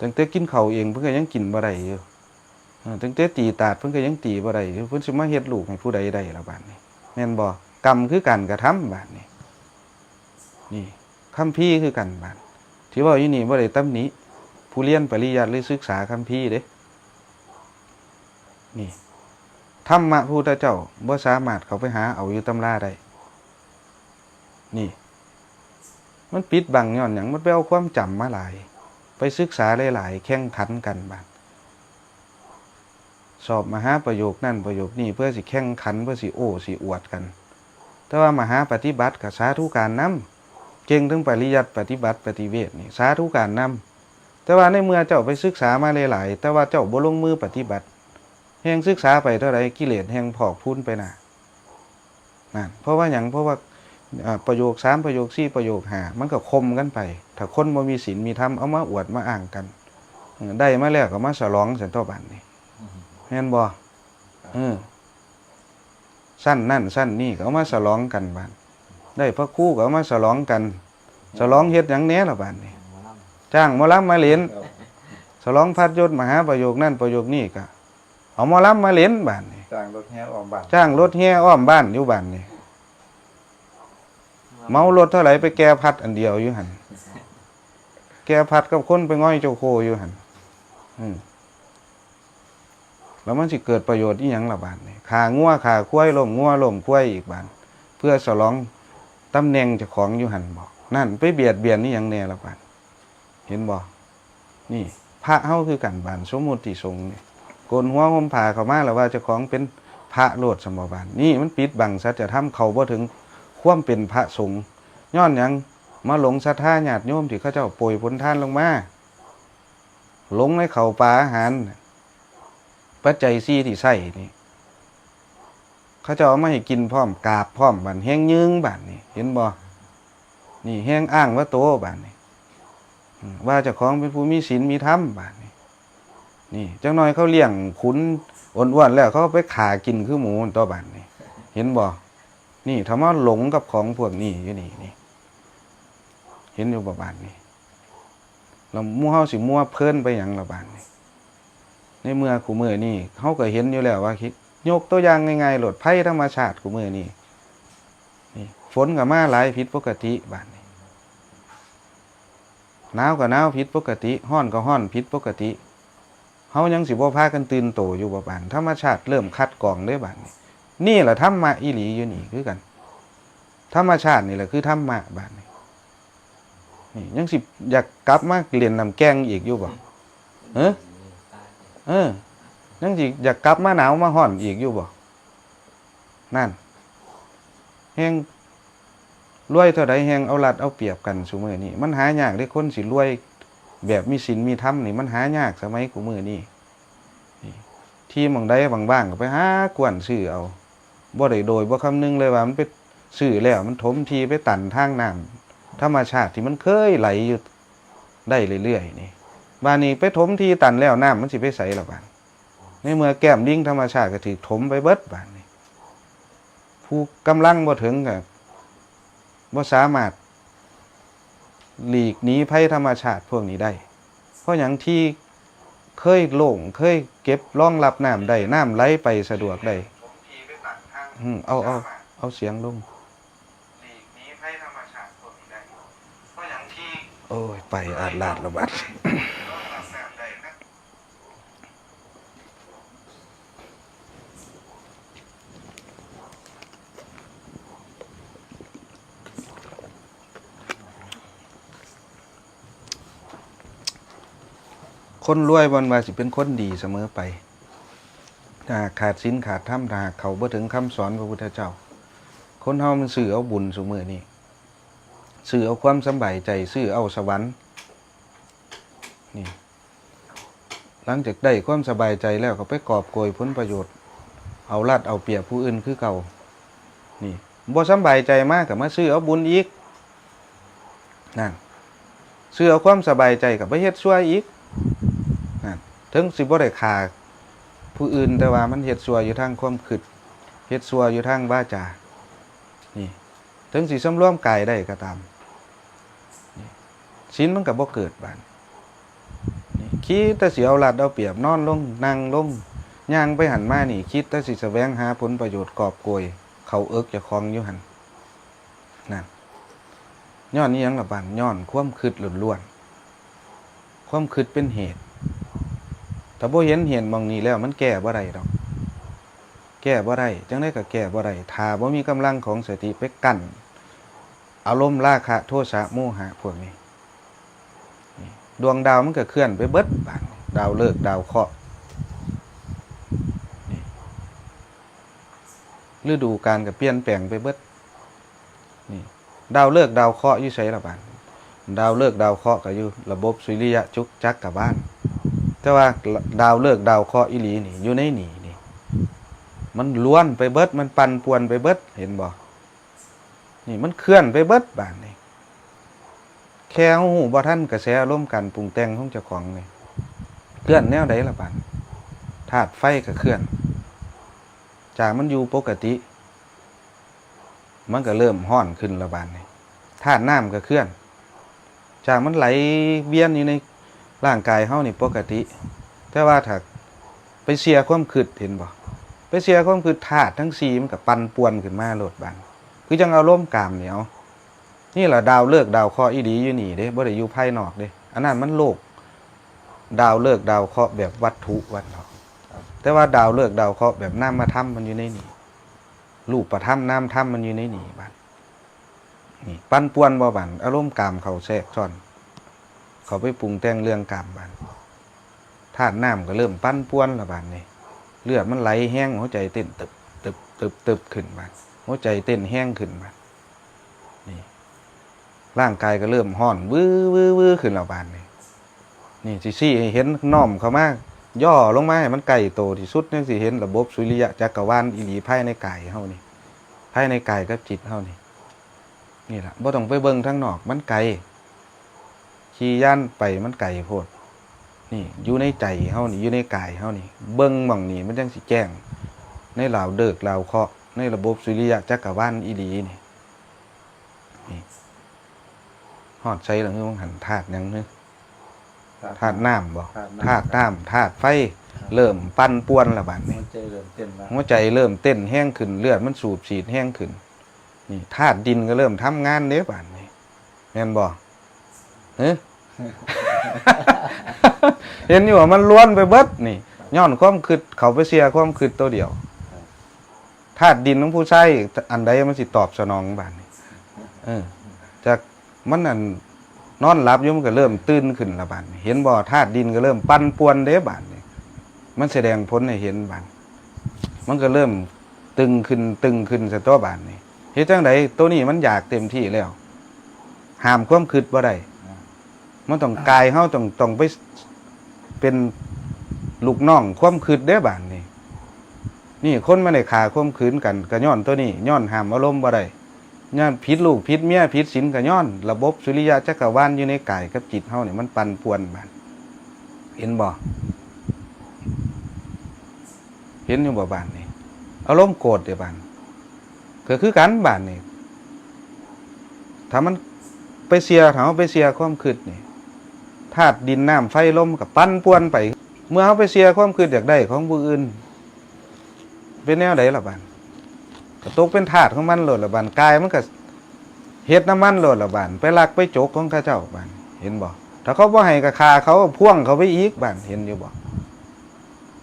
ตั้งแต่กินข้าวเองเพิ่นก็ยังกินบ่ได้อยู่ เออ ตั้งแต่ตีตาดเพิ่นก็ยังตีบ่ได้อยู่ เพิ่นสิมาเฮ็ดลูกให้ผู้ใดได้ล่ะบาดนี้ แม่นบ่ กรรมคือการกระทำบาดนี้ นี่ คัมภีร์คือกันบาด ที่เว้าอยู่นี่บ่ได้ตำหนิผู้เรียนปริยัติหรือศึกษาคัมภีร์เด้ นี่ ธรรมะพระพุทธเจ้าบ่สามารถเข้าไปหาเอาอยู่ตำราได้ นี่ มันปิดบังย้อนหยัง มันไปเอาความจำมาหลาย ไปศึกษาหลายๆ แข่งขันกันบาด สอบมหาประโยคนั่นประโยคนี้ เพื่อสิแข่งขัน เพื่อสิโอ้สิอวดกัน แต่ว่ามหาปฏิบัติก็สาธุการนำ เก่งทั้งปริยัติปฏิบัติปฏิเวทนี่ สาธุการนำ แต่ว่าในเมื่อเจ้าไปศึกษามาหลายๆ แต่ว่าเจ้าบ่ลงมือปฏิบัติ แฮ่งศึกษาไปเท่าใด กิเลสแฮ่งพอกพูนไปหน้า นั่น เพราะว่าหยัง เพราะว่า อ่า ประโยคสาม ประโยคสี่ ประโยคห้า มันก็ข่มกันไป ถ้าคนบ่มีศีลมีธรรม เอามาอวดมาอ้างกัน เออ ได้มาแล้วก็มาสลองซั่นตั๊วบาดนี้ แม่นบ่ เออ ชั้นนั่นชั้นนี่ก็เอามาสลองกันบาด ได้พระครูก็เอามาสลองกัน สลองเฮ็ดหยังแหน่ล่ะบาดนี้ จ้างหมอลำมาเล่น สลองพัดยศมหาประโยคนั่นประโยคนี้ก็ เอาหมอลำมาเล่นบาดนี้ จ้างรถแห่อ้อมบ้าน จ้างรถแห่อ้อมบ้านอยู่บาดนี้ เหมารถเท่าไหร่ไปแก่พัดอันเดียวอยู่หั่น แก่พัดกับคนไปง่อยเจ้าโคอยู่หั่น อืม แล้วมันสิเกิดประโยชน์อีหยังล่ะบาดนี้ ฆ่างัวฆ่าควาย ล้มงัวล้มควายอีกบาด เพื่อสลองตำแหน่งเจ้าของอยู่หั่นบ่ นั่นไปเบียดเบียนอีหยังแหน่ล่ะบาด เห็นบ่ นี่ พระเฮาคือกันบาด สมมุติสงฆ์นี่ โกนหัวห่มผ้าเข้ามาแล้วว่าเจ้าของเป็นพระโลดซั่นบ่บาด นี่มันปิดบังสัจธรรม เข้าบ่ถึงความเป็นพระสงฆ์ ย้อนหยัง มาหลงศรัทธาญาติโยมที่เขาเจ้าโปรยผลทานลงมา หลงในข้าวปลาอาหาร ปัจจัยสี่ที่ใช้นี่ เขาเจ้าเอามาให้กินพร้อม กราบพร้อม บาดแฮ่งยึงบาดนี่ เห็นบ่ นี่แฮ่งอ้างว่าโตบาดนี่ อืม ว่าเจ้าของเป็นผู้มีศีลมีธรรมบาดนี่ นี่ จักหน่อยเขาเลี้ยงขุนอ้วนๆแล้ว เขาไปฆ่ากินคือหมูตั๊วบาดนี่ เห็นบ่ นี่ ถ้ามาหลงกับของพวกนี้อยู่นี่ นี่ เห็นอยู่บ่บาดนี่ แล้วหมู่เฮาสิมัวเพลินไปหยังล่ะบาดนี่ ในเมื่อคู่มื้อนี้เฮาก็เห็นอยู่แล้วว่า คิด ยกตัวอย่างง่ายๆโลด ภัยธรรมชาติคู่มื้อนี้ นี่ ฝนก็มาหลายผิดปกติบาดนี่ หนาวก็หนาวผิดปกติ ร้อนก็ร้อนผิดปกติ เฮายังสิบ่พากันตื่นโตอยู่บ่บาด ธรรมชาติเริ่มคัดกรองเด้บาดนี่ นี่ล่ะธรรมะอีหลีอยู่นี่คือกัน ธรรมชาตินี่แหละคือธรรมะบาดนี่ นี่ยังสิอยากกลับมาเล่นน้ำแก่งอีกอยู่บ่ เอ้อ เออ ยังสิอยากกลับมาหนาวมาร้อนอีกอยู่บ่ นั่น แฮ่งรวยเท่าใดแฮ่งเอารัดเอาเปรียบกันซุมื้อนี้ มันหายากเด้คนสิรวยแบบมีศีลมีธรรมนี่ มันหายากสมัยคู่มื้อนี้ นี่ ที่หม่องใดว่างๆก็ไปหากว้านซื้อเอา บ่ได้โดยบ่คำนึงเลยว่ามันไปซื้อแล้วมันถมที่ไปตันทางน้ำธรรมชาติที่มันเคยไหลอยู่ได้เรื่อยๆนี่ บาดนี้ไปถมที่ตันแล้วน้ำมันสิไปไสล่ะบาด ในเมื่อแก้มลิงธรรมชาติก็ถูกถมไปเบิดบาดนี้ ผู้กำลังบ่ถึงก็บ่สามารถหลีกหนีภัยธรรมชาติพวกนี้ได้ เพราะหยังที่เคยโล่ง เคยเก็บรองรับน้ำได้ น้ำไหลไปสะดวกได้ อืม เอา เอา เอาเสียงลง โอ้ย ไปอาดลาดละบาด คนรวยบ่แม่นว่าสิเป็นคนดีเสมอไป ถ้าหากขาดศีลขาดธรรม ถ้าหากเข้าบ่ถึงคำสอนพระพุทธเจ้า คนเฮามันซื้อเอาบุญซุมื้อนี้ ซื้อเอาความสำบายใจ ซื้อเอาสวรรค์ นี่ หลังจากได้ความสบายใจแล้วก็ไปกอบโกยผลประโยชน์ เอารัดเอาเปรียบผู้อื่นคือเก่า นี่ บ่สำบายใจมาก็มาซื้อเอาบุญอีก นั่น ซื้อเอาความสบายใจก็ไปเฮ็ดชั่วอีก นั่น ถึงสิบ่ได้ฆ่าผู้อื่น แต่ว่ามันเฮ็ดชั่วอยู่ทางความคิด เฮ็ดชั่วอยู่ทางวาจา นี่ ถึงสิสำรวมกายได้ก็ตาม นี่ ศีลมันก็บ่เกิดบาดนี้ นี่ คิดแต่สิเอารัดเอาเปรียบ นอนลง นั่งลง ย่างไปหั้นมานี่ คิดแต่สิแสวงหาผลประโยชน์กอบโกย เข้าเอิกเจ้าของอยู่หั่น นั่น ย้อนอิหยังล่ะบาด ย้อนความคิดล้วน ความคิดเป็นเหตุ ถ้าบ่เห็นเหตุหม่องนี้แล้วมันแก้บ่ได้ดอก แก้บ่ได้ จั่งใดก็แก้บ่ได้ ถ้าบ่มีกำลังของสติไปกั้นอารมณ์ราคะ โทสะ โมหะพวกนี้ นี่ ดวงดาวมันก็เคลื่อนไปเบิดบาดนี้ ดาวฤกษ์ดาวเคราะห์ นี่ ฤดูกาลก็เปลี่ยนแปลงไปเบิด นี่ ดาวฤกษ์ดาวเคราะห์อยู่ไสล่ะบาดนี้ ดาวฤกษ์ดาวเคราะห์ก็อยู่ระบบสุริยะจุกจักรวาล แต่ว่าดาวฤกษ์ดาวเคราะห์อีหลีนี่อยู่ในนี่นี่ มันล้วนไปเบิด มันปั่นป่วนไปเบิด เห็นบ่ นี่มันเคลื่อนไปเบิดบาดนี้ แค่เฮาฮู้บ่ทันกระแสอารมณ์การปรุงแต่งของเจ้าของนี่ เคลื่อนแนวใดล่ะบาด ธาตุไฟก็เคลื่อน จากมันอยู่ปกติ มันก็เริ่มร้อนขึ้นละบาดนี้ ธาตุน้ำก็เคลื่อน จากมันไหลเวียนอยู่ในร่างกายเฮานี่ปกติ แต่ว่าถ้าไปเชื่อความคิด เห็นบ่ ไปเชื่อความคิด ธาตุทั้งสี่มันก็ปั่นป่วนขึ้นมาโลดบาด คือจั่งอารมณ์กามนี่ เอา นี่ล่ะดาวฤกษ์ดาวเคราะห์อีหลีอยู่นี่เด้ บ่ได้อยู่ภายนอกเด้ อันนั้นมันโลก ดาวฤกษ์ดาวเคราะห์แบบวัตถุวันเนาะ แต่ว่าดาวฤกษ์ดาวเคราะห์แบบนามธรรมมันอยู่ในนี่ รูปธรรมนามธรรมมันอยู่ในนี่บาด นี่ ปั่นป่วนบ่บาด อารมณ์กามเข้าแทรกซ้อน เข้าไปปรุงแต่งเรื่องกามบาด ธาตุน้ำก็เริ่มปั่นป่วนละบาดนี้ เลือดมันไหลแฮง หัวใจเต้นตึบตึบตึบตึบขึ้นบาด หัวใจเต้นแฮงขึ้นบาด นี่ ร่างกายก็เริ่มร้อน วื้อวื้อวื้อขึ้นละบาดนี้ นี่ สิซี้ให้เห็น น้อมเข้ามา ย่อลงมาให้มันใกล้โตที่สุด จั่งสิเห็นระบบสุริยะจักรวาลอีหลีภายในกายเฮานี่ ภายในกายกับจิตเฮานี่ นี่ล่ะ บ่ต้องไปเบิ่งทางนอก มันไกล ขี่ยานไปมันไกลโพด นี่ อยู่ในใจเฮานี่ อยู่ในกายเฮานี่ เบิ่งหม่องนี้มันจั่งสิแจ้ง ในดาวฤกษ์ดาวเคราะห์ ในระบบสุริยะจักรวาลอีหลีนี่ นี่ ฮอดไสล่ะ คือว่าหั่น ธาตุหยัง คือ ธาตุน้ำบ่ ธาตุน้ำ ธาตุน้ำ ธาตุไฟ เริ่มปั่นป่วนละบาดนี้ หัวใจเริ่มเต้นละ หัวใจเริ่มเต้นแฮงขึ้น เลือดมันสูบฉีดแฮงขึ้น นี่ ธาตุดินก็เริ่มทำงานเด้บาดนี้ แม่นบ่ ฮะ เห็นอยู่ว่ามันล้วนไปเบิดนี่ ย้อนความคิด เข้าไปเชื่อความคิดตัวเดียว ธาตุดินของผู้ชายอันใดมันสิตอบสนองบาดนี้ เออ จากมันนั่นนอนหลับอยู่มันก็เริ่มตื่นขึ้นละบาดนี้ เห็นบ่ ธาตุดินก็เริ่มปั่นป่วนเด้บาดนี้ มันแสดงผลให้เห็นบาด มันก็เริ่มตึงขึ้น ตึงขึ้นซะตัวบาดนี้ เฮ็ดจั่งใด ตัวนี้มันอยากเต็มที่แล้ว ห้ามความคิดบ่ได้ มันต้อง กายเฮาต้อง ต้องไปเป็นลูกน้องความคิดเด้บาดนี้ นี่ คนมาได้ฆ่าข่มขืนกัน ก็ย้อนตัวนี้ ย้อนห้ามอารมณ์บ่ได้ ย้อนผิดลูกผิดเมียผิดศีลก็ย้อนระบบสุริยะจักรวาลอยู่ในกายกับจิตเฮานี่มันปั่นป่วนบาด เห็นบ่ เห็นอยู่บ่บาดนี้ อารมณ์โกรธเด้บาด ก็คือกันบาดนี้ ถ้ามันไปเชื่อ ถ้าเฮาไปเชื่อความคิดนี่ ธาตุดินน้ำไฟลมก็ปั่นป่วนไป เมื่อเฮาไปเชื่อความคิดอยากได้ของผู้อื่น เป็นแนวใดล่ะบาด ก็ตกเป็นทาสของมันโลดล่ะบาด กายมันก็เฮ็ดนำมันโลดล่ะบาด ไปลักไปจกของเขาเจ้าบาด เห็นบ่ ถ้าเขาบ่ให้ก็ฆ่าเขา พ่วงเขาไปอีกบาด เห็นอยู่บ่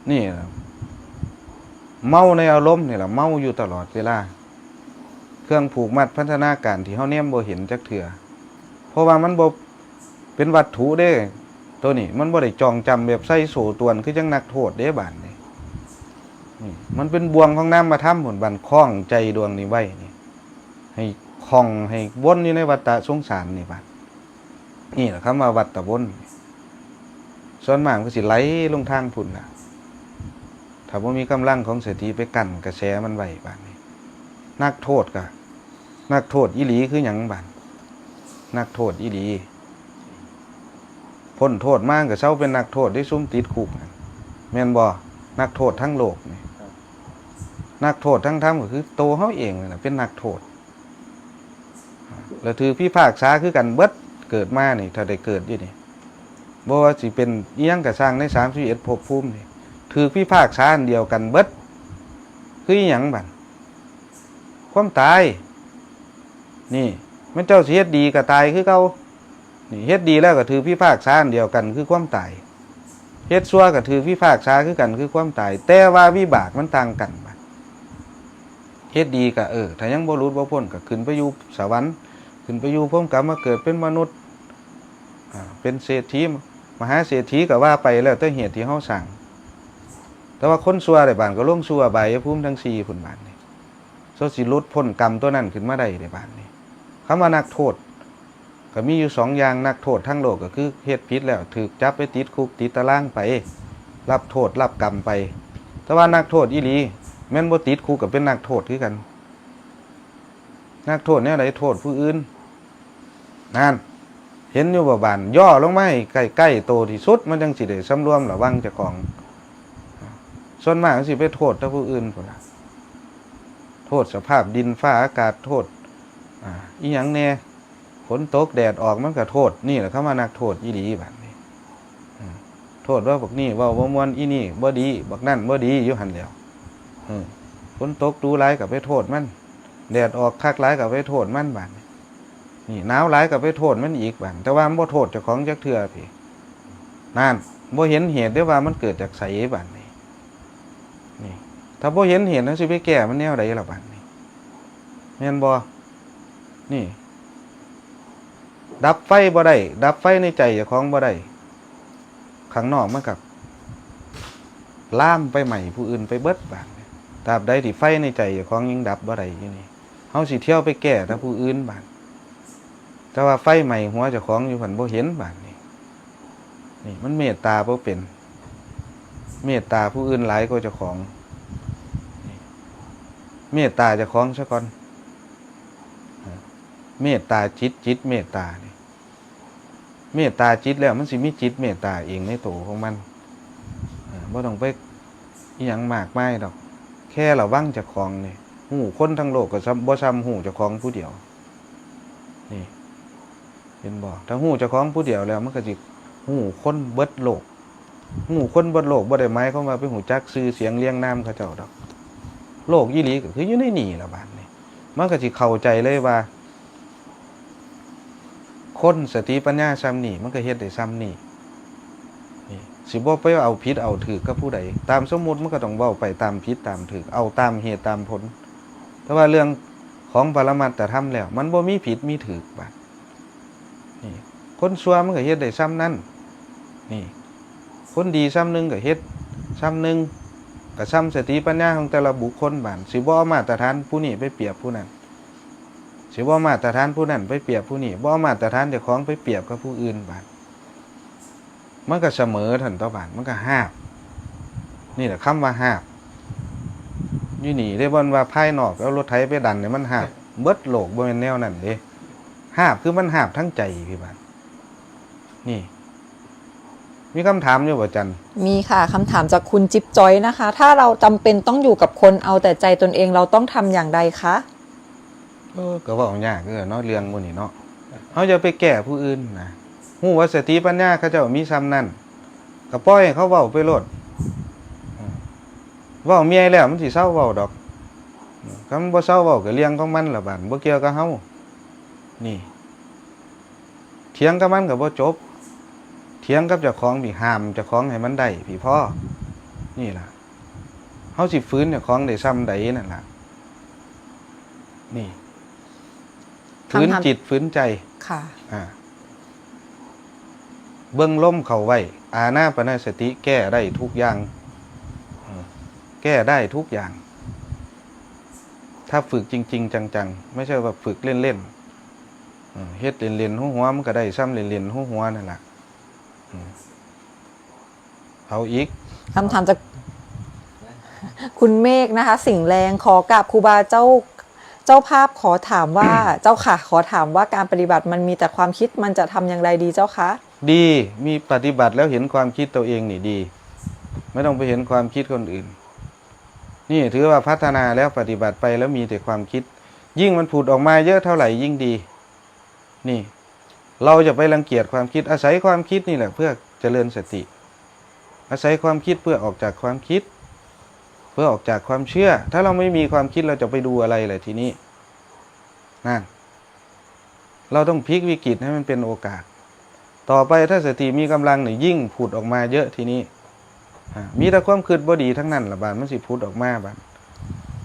นี่ล่ะ เมาในอารมณ์นี่ล่ะ เมาอยู่ตลอดเวลา เครื่องผูกมัดพันธนาการที่เฮาแนมบ่เห็นจักเทื่อ เพราะว่ามันบ่เป็นวัตถุเด้ ตัวนี้มันบ่ได้จองจำแบบใส่โซ่ตรวนคือจั่งนักโทษเด้บาดนี้ นี่ มันเป็นบ่วงของนามธรรมพุ้น บัดคล้องใจดวงนี้ไว้นี่ ให้คล้องให้วนอยู่ในวัฏฏะสงสารนี่บาด นี่ล่ะคำว่าวัฏฏะวน ส่วนมากมันก็สิไหลลงทางพุ้นล่ะ ถ้าบ่มีกำลังของสติไปกั้นกระแสมันไว้บาดนี้ นักโทษก็ นักโทษอีหลีคือหยังบาด นักโทษอีหลี พ้นโทษมาก็เซาเป็นนักโทษเด้ ซุมติดคุกนั่น แม่นบ่ นักโทษทั้งโลกนี่ ครับ นักโทษทั้งธรรมก็คือโตเฮาเองนั่นน่ะเป็นนักโทษ แล้วถืกพิพากษาคือกันเบิด เกิดมานี่ ถ้าได้เกิดอยู่นี่ บ่ว่าสิเป็นอิหยังก็ซ่างในสามสิบเอ็ดภพภูมินี่ ถืกพิพากษาอันเดียวกันเบิด คืออิหยังบัด ความตาย นี่ แม่นเจ้าสิเฮ็ดดีก็ตายคือเก่า เฮ็ดดีแล้วก็ถืกพิพากษาอันเดียวกันคือความตาย เฮ็ดชั่วก็ถืกพิพากษาคือกันคือความตาย แต่ว่าวิบากมันต่างกันบัด เฮ็ดดีก็ เออ ถ้ายังบ่หลุดบ่พ้นก็ขึ้นไปอยู่สวรรค์ ขึ้นไปอยู่พรหมกามาเกิดเป็นมนุษย์ อ่า เป็นเศรษฐี มหาเศรษฐีก็ว่าไป แล้วแต่เหตุที่เฮาสร้าง แต่ว่าคนชั่วได้บาดก็ลงสู่อบายภูมิทั้งสี่พุ้นบาดนี่ เฮาสิหลุดพ้นกรรมตัวนั้นขึ้นมาได้ได้บาดนี่ คำว่านักโทษ ก็มีอยู่สองอย่าง นักโทษทางโลกก็คือเฮ็ดผิดแล้วถืกจับไปติดคุกติดตารางไป รับโทษรับกรรมไป แต่ว่านักโทษอีหลี แม่นบ่ติดคุกก็เป็นนักโทษคือกัน นักโทษแนวใด โทษผู้อื่น นั่น เห็นอยู่บ่บาด ย่อลงมาให้ใกล้ๆโตที่สุด มันจั่งสิได้สำรวมระวังเจ้าของ ส่วนมากมันสิไปโทษแต่ผู้อื่นพุ้นล่ะ โทษสภาพดินฟ้าอากาศ โทษ อ่า อีหยังแน่ ฝนตกแดดออกมันก็โทษ นี่แหละคำว่านักโทษอีหลีบาดนี่ อืม โทษว่าบักนี่เว้าบ่ม่วน อีนี่บ่ดี บักนั่นบ่ดีอยู่หั่นแหล้ว อืม ฝนตกดูหลายก็ไปโทษมัน แดดออกคักหลายก็ไปโทษมันบาดนี่ นี่หนาวหลายก็ไปโทษมันอีกบาด แต่ว่ามันบ่โทษเจ้าของจักเทื่อพี้ นั่น บ่เห็นเหตุเด้ว่ามันเกิดจากไสบาดนี่ นี่ ถ้าบ่เห็นเหตุ เฮาสิไปแก้มันแนวใดล่ะบาดนี่ แม่นบ่ นี่ ดับไฟบ่ได้ ดับไฟในใจเจ้าของบ่ได้ ข้างนอกมันก็ลามไปไหม้ผู้อื่นไปเบิดบาดนี่ ตราบใดที่ไฟในใจเจ้าของยังดับบ่ได้อยู่นี่ เฮาสิเที่ยวไปแก้แต่ผู้อื่นบาด แต่ว่าไฟไหม้หัวเจ้าของอยู่หั่นบ่เห็นบาดนี่ นี่มันเมตตาบ่เป็น เมตตาผู้อื่นหลายกว่าเจ้าของ นี่ เมตตาเจ้าของซะก่อน เมตตาจิต จิตเมตตานี่ เมตตาจิตแล้วมันสิมีจิตเมตตาเองในโตของมัน เออ บ่ต้องไปอิหยังมากมายดอก แค่ระวังเจ้าของนี่ ฮู้คนทั้งโลกก็ซ้ำ บ่ซ้ำฮู้เจ้าของผู้เดียว นี่ เห็นบ่ ถ้าฮู้เจ้าของผู้เดียวแล้ว มันก็สิฮู้คนเบิดโลก ฮู้คนเบิดโลกบ่ได้หมายความว่าไปฮู้จักชื่อเสียงเรียงนามเขาเจ้าดอก โลกอีหลีก็คืออยู่ในนี่ล่ะบาดนี่ มันก็สิเข้าใจเลยว่า คนสติปัญญาส่ำนี่มันก็เฮ็ดได้ส่ำนี่ นี่ สิบ่ไปเอาผิดเอาถูกกับผู้ใด ตามสมมุติมันก็ต้องเว้าไปตามผิดตามถูก เอาตามเหตุตามผล แต่ว่าเรื่องของปรมัตถธรรมแล้ว มันบ่มีผิดมีถูกบาด นี่ คนชั่วมันก็เฮ็ดได้ส่ำนั้น นี่ คนดีส่ำหนึ่งก็เฮ็ดส่ำหนึ่ง ก็ส่ำสติปัญญาของแต่ละบุคคลบาด สิบ่เอามาตรฐานผู้นี้ไปเปรียบผู้นั้น สิบ่เอามาตรฐานผู้นั้นไปเปรียบผู้นี้ บ่เอามาตรฐานเจ้าของไปเปรียบกับผู้อื่นบาด มันก็เสมอเท่านั้นตั๊วบาด มันก็ฮาบ นี่แหละคำว่าฮาบ อยู่นี่เด้ บ่แม่นว่าภายนอกเอารถไถไปดันให้มันฮาบ เบิดโลก บ่แม่นแนวนั้นเด้ ฮาบคือมันฮาบทั้งใจพี่บาด นี่ มีคำถามอยู่บ่จัน มีค่ะ คำถามจากคุณจิ๊บจอยนะคะ ถ้าเราจำเป็นต้องอยู่กับคนเอาแต่ใจตนเอง เราต้องทำอย่างใดคะ เออ ก็เว้ายากเด้อเนาะ เรื่องหมู่นี้เนาะ เฮาอย่าไปแก้ผู้อื่นนะ ฮู้ว่าสติปัญญาเขาเจ้ามีส่ำนั้น ก็ปล่อยให้เขาเว้าไปโลด เว้าเมื่อยแล้วมันสิเซาเว้าดอก คันมันบ่เซาเว้าก็เรื่องของมันล่ะบาด บ่เกี่ยวกับเฮา นี่ เถียงกับมันก็บ่จบ เถียงกับเจ้าของพี้ ห้ามเจ้าของให้มันได้พี้พอ นี่ล่ะ เฮาสิฝืนเจ้าของได้ส่ำใดนั่นล่ะ นี่ คำถาม ฝืนจิตฝืนใจ ค่ะ อ่า เบิ่งลมเข้าไว้ อานาปานสติแก้ได้ทุกอย่าง เออ แก้ได้ทุกอย่าง ถ้าฝึกจริงๆจังๆ ไม่ใช่ว่าฝึกเล่นๆ เออ เฮ็ดเล่นๆหัวๆ มันก็ได้ส่ำเล่นๆหัวๆนั่นล่ะ เออ เอาอีก คำถามจาก คุณเมฆนะคะ สิงห์แรง ขอกราบครูบาเจ้า เจ้าภาพ ขอถามว่า เจ้าค่ะ ขอถามว่าการปฏิบัติมันมีแต่ความคิด มันจะทำอย่างไรดีเจ้าคะ ดี มีปฏิบัติแล้วเห็นความคิดตัวเองนี่ดี ไม่ต้องไปเห็นความคิดคนอื่น นี่ถือว่าพัฒนาแล้ว ปฏิบัติไปแล้วมีแต่ความคิด ยิ่งมันผุดออกมาเยอะเท่าไหร่ยิ่งดี นี่ เราอย่าไปรังเกียจความคิด อาศัยความคิดนี่แหละเพื่อเจริญสติ อาศัยความคิดเพื่อออกจากความคิด เพื่อออกจากความเชื่อ ถ้าเราไม่มีความคิดเราจะไปดูอะไรล่ะทีนี้ นั่น เราต้องพลิกวิกฤตให้มันเป็นโอกาส ต่อไปถ้าสติมีกำลังนี่ยิ่งผุดออกมาเยอะทีนี้ อ่า มีแต่ความคิดบ่ดีทั้งนั้นล่ะ บาดมันสิผุดออกมาบาด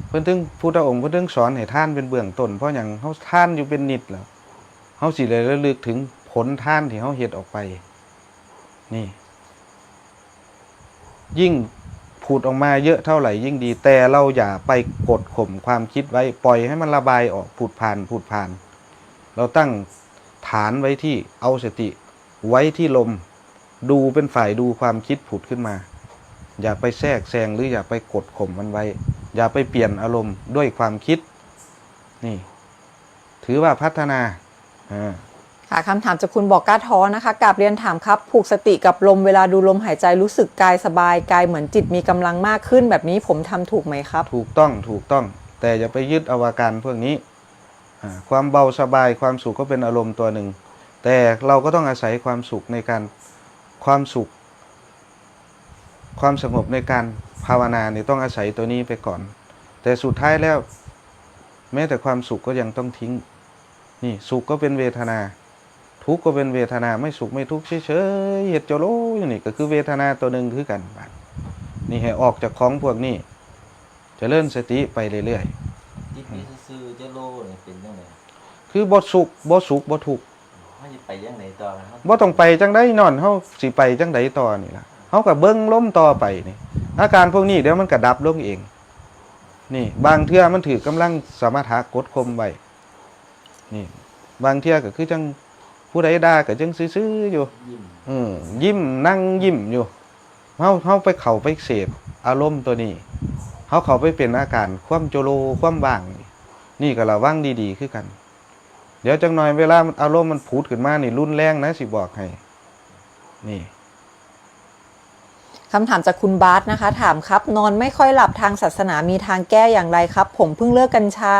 เพิ่นถึง พุทธองค์เพิ่นถึงสอนให้ทานเป็นเบื้องต้น เพราะหยัง เฮาทานอยู่เป็นนิดแล้ว เฮาสิได้ระลึกถึงผลทานที่เฮาเฮ็ดออกไป นี่ ยิ่งผุดออกมาเยอะเท่าไหร่ยิ่งดี แต่เราอย่าไปกดข่มความคิดไว้ ปล่อยให้มันระบายออก ผุดผ่าน ผุดผ่าน เราตั้งฐานไว้ที่ เอาสติไว้ที่ลม ดูเป็นฝ่ายดูความคิดผุดขึ้นมา อย่าไปแทรกแซง หรืออย่าไปกดข่มมันไว้ อย่าไปเปลี่ยนอารมณ์ด้วยความคิด นี่ ถือว่าพัฒนา อ่า ค่ะ คำถามจากคุณบอกกล้าท้อนะคะ กราบเรียนถามครับ ผูกสติกับลม เวลาดูลมหายใจรู้สึกกายสบาย กายเหมือนจิตมีกำลังมากขึ้น แบบนี้ผมทำถูกไหมครับ ถูกต้อง ถูกต้อง แต่อย่าไปยึดเอาอาการพวกนี้ อ่า ความเบาสบาย ความสุขก็เป็นอารมณ์ตัวหนึ่ง แต่เราก็ต้องอาศัยความสุขในการ ความสุข ความสงบในการภาวนาเนี่ยต้องอาศัยตัวนี้ไปก่อน แต่สุดท้ายแล้ว แม้แต่ความสุขก็ยังต้องทิ้ง นี่ สุขก็เป็นเวทนา ทุกข์ก็เป็นเวทนา ไม่สุขไม่ทุกข์เฉยๆ เฮ็ดโจโลอยู่นี่ก็คือเวทนาตัวหนึ่งคือกัน บาดนี่ให้ออกจากของพวกนี้ เจริญสติไปเรื่อยๆ จิตอยู่ซื่อๆจะโลนี่เป็นจังได๋ คือบ่สุข บ่สุข บ่ทุกข์ เฮาสิไปจังได๋ต่อล่ะครับ บ่ต้องไปจังได๋นอน เฮาสิไปจังได๋ต่อนี่ล่ะ เฮาก็เบิ่งลมต่อไปนี่ อาการพวกนี้เดี๋ยวมันก็ดับลงเอง นี่ บางเทื่อมันถือกกำลังสมถะกดข่มไว้ นี่ บางเทื่อก็คือจังผู้ใดด่าก็จังซื่อๆอยู่ ยิ้ม อืม ยิ้ม นั่งยิ้มอยู่ เฮา เฮาไปเข้าไปเสพอารมณ์ตัวนี้ เฮาเข้าไปเป็นอาการความโจโล ความว่างนี่ นี่ก็ระวังดีๆคือกัน เดี๋ยวจักหน่อยเวลาอารมณ์มันผุดขึ้นมานี่รุนแรงนะ สิบอกให้ นี่ คำถามจากคุณบาสนะคะ ถามครับ นอนไม่ค่อยหลับ ทางศาสนามีทางแก้อย่างไรครับ ผมเพิ่งเลิกกัญชา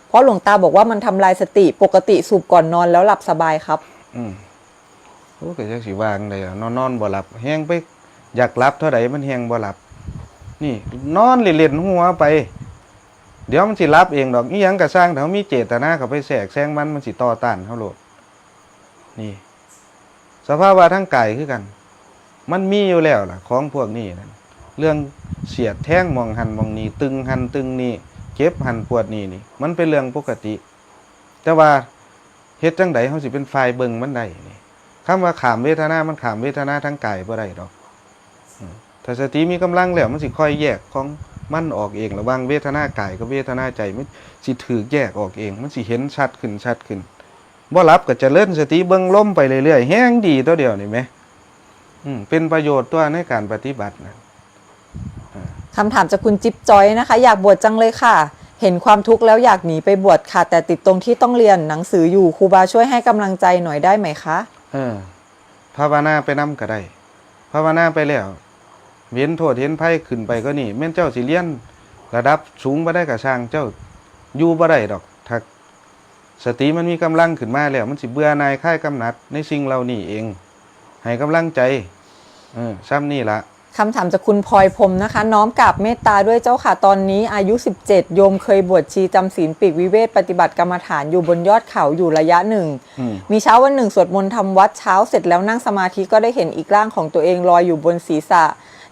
เพราะหลวงตาบอกว่ามันทำลายสติ ปกติสูบก่อนนอนแล้วหลับสบายครับ อืม โอ้ ก็จักสิว่าจั่งใด๋ล่ะ นอน นอนบ่หลับ แฮงไปอยากหลับเท่าใด๋มันแฮงบ่หลับ นี่ นอนเล่นๆหัวไป เดี๋ยวมันสิหลับเองดอก อีหยังก็ซ่าง ถ้าเฮามีเจตนาเข้าไปแทรกแซงมัน มันสิต่อต้านเฮาโลด นี่ สภาวะทางกายคือกัน มันมีอยู่แล้วล่ะ ของพวกนี้นั่น เรื่องเสียดแทงหม่องหั่นหม่องนี่ ตึงหั่นตึงนี่ เจ็บหั่นปวดนี่นี่ มันเป็นเรื่องปกติ แต่ว่าเฮ็ดจั่งใด๋เฮาสิเป็นฝ่ายเบิ่งมันได้นี่ คำว่าข้ามเวทนา มันข้ามเวทนาทางกายบ่ได้ดอก อืม ถ้าสติมีกำลังแล้ว มันสิค่อยแยกของมันออกเอง ระหว่างเวทนากายกับเวทนาใจ มันสิถูกแยกออกเอง มันสิเห็นชัดขึ้น ชัดขึ้น บ่หลับก็เจริญสติเบิ่งลมไปเรื่อยๆ แฮงดีตัวเดียวนี่แหม อืม เป็นประโยชน์ตัวในการปฏิบัตินะ คำถามจากคุณจิ๊บจอยนะคะ อยากบวชจังเลยค่ะ เห็นความทุกข์แล้วอยากหนีไปบวชค่ะ แต่ติดตรงที่ต้องเรียนหนังสืออยู่ ครูบาช่วยให้กำลังใจหน่อยได้ไหมคะ เออ ภาวนาไปนำก็ได้ ภาวนาไปแล้ว เห็นโทษเห็นภัยขึ้นไปกว่านี้ แม่นเจ้าสิเรียนระดับสูงบ่ได้ก็ซ่าง เจ้าอยู่บ่ได้ดอก ถ้าสติมันมีกำลังขึ้นมาแล้ว มันสิเบื่อหน่ายคลายกำหนัดในสิ่งเหล่านี้เอง ให้กำลังใจ เออ ซ่ำนี่ละ คำถามจากคุณพลอยพรหมนะคะ น้อมกราบเมตตาด้วยเจ้าค่ะ ตอนนี้อายุ สิบเจ็ด โยมเคยบวชชีจำศีลปีกวิเวกปฏิบัติกรรมฐานอยู่บนยอดเขาอยู่ระยะหนึ่ง อืม มีเช้าวันหนึ่งสวดมนต์ทำวัตรเช้าเสร็จแล้วนั่งสมาธิก็ได้เห็นอีกร่างของตัวเองลอยอยู่บนศีรษะ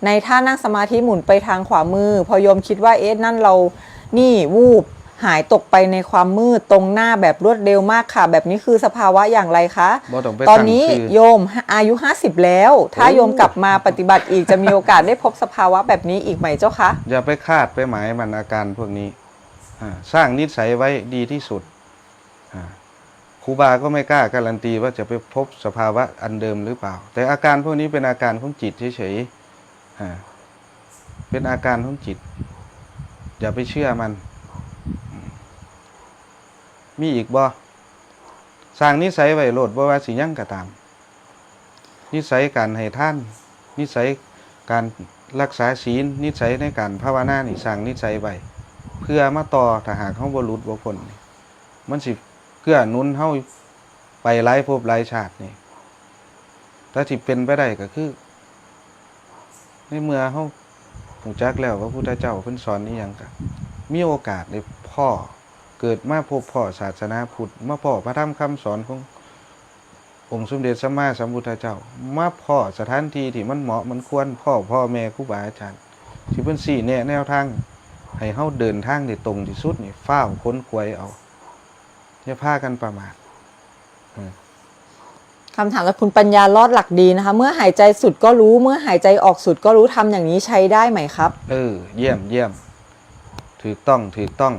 ในท่านั่งสมาธิหมุนไปทางขวามือ พอโยมคิดว่า เอ๊ะ นั่นเรานี่ วูบหายตกไปในความมืดตรงหน้าแบบรวดเร็วมากค่ะ แบบนี้คือสภาวะอย่างไรคะ บ่ต้องไป ตอนนี้ ตั้งชื่อ โยมอายุ ห้าสิบ แล้ว ถ้า โอ้ โยมกลับมาปฏิบัติอีกจะมีโอกาสได้พบสภาวะแบบนี้อีกไหมเจ้าคะ อย่าไปคาดไปหมายมันอาการพวกนี้ อ่า สร้างนิสัยไว้ดีที่สุด อ่า ครูบาก็ไม่กล้าการันตีว่าจะไปพบสภาวะอันเดิมหรือเปล่า แต่อาการพวกนี้เป็นอาการของจิตเฉยๆ อ่า เป็นอาการของจิต อย่าไปเชื่อมัน อืม มีอีกบ่ สร้างนิสัยไว้โลด บ่ว่าสิหยังก็ตาม นิสัยการให้ทาน นิสัยการรักษาศีล นิสัยในการภาวนานี่ สร้างนิสัยไว้ เพื่อมาต่อ ถ้าหากเฮาบ่หลุดบ่พ้นนี่ มันสิเกื้อหนุนเฮาไปหลายภพหลายชาตินี่ แต่ที่เป็นไปได้ก็คือ ในเมื่อเฮารู้จักแล้วว่าพุทธเจ้าเพิ่นสอนอีหยัง ก็มีโอกาสได้พ้อ เกิดมาพบพ้อศาสนาพุทธ มาพ้อพระธรรมคำสอนของ องค์สมเด็จสัมมาสัมพุทธเจ้า มาพ้อสถานที่ที่มันเหมาะมันควร พ้อพ่อแม่ครูบาอาจารย์ ที่เพิ่นชี้แนะแนวทาง ให้เฮาเดินทางได้ตรงที่สุดนี่ ฟ้าวขนขวายเอา อย่าพากันประมาท อืม คำถามจากคุณปัญญารอดหลักดีนะคะ เมื่อหายใจสุดก็รู้ เมื่อหายใจออกสุดก็รู้ ทำอย่างนี้ใช้ได้ไหมครับ เออ เยี่ยมเยี่ยม ถูกต้อง ถูกต้อง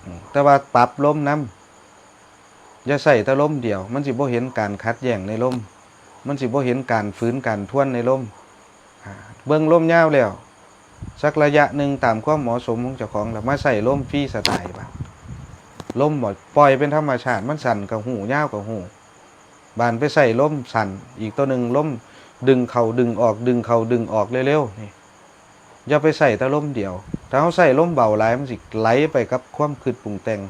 อืม แต่ว่าปรับลมนำ อย่าใช้แต่ลมเดียว มันสิบ่เห็นการขัดแย้งในลม มันสิบ่เห็นการฝืนการทวนในลม อ่า เบิ่งลมยาวแล้ว สักระยะหนึ่งตามความเหมาะสมของเจ้าของ แล้วมาใช้ลมฟรีสไตล์บาด ลมบ่ปล่อยเป็นธรรมชาติ มันสั้นก็ฮู้ ยาวก็ฮู้ บาดไปใช้ลมสั้น อีกตัวหนึ่ง ลมดึงเข้าดึงออก ดึงเข้าดึงออกเร็วๆ นี่ อย่าไปใช้แต่ลมเดียว ถ้าเฮาใช้ลมเบาหลาย มันสิไหลไปกับความคิดปรุงแต่ง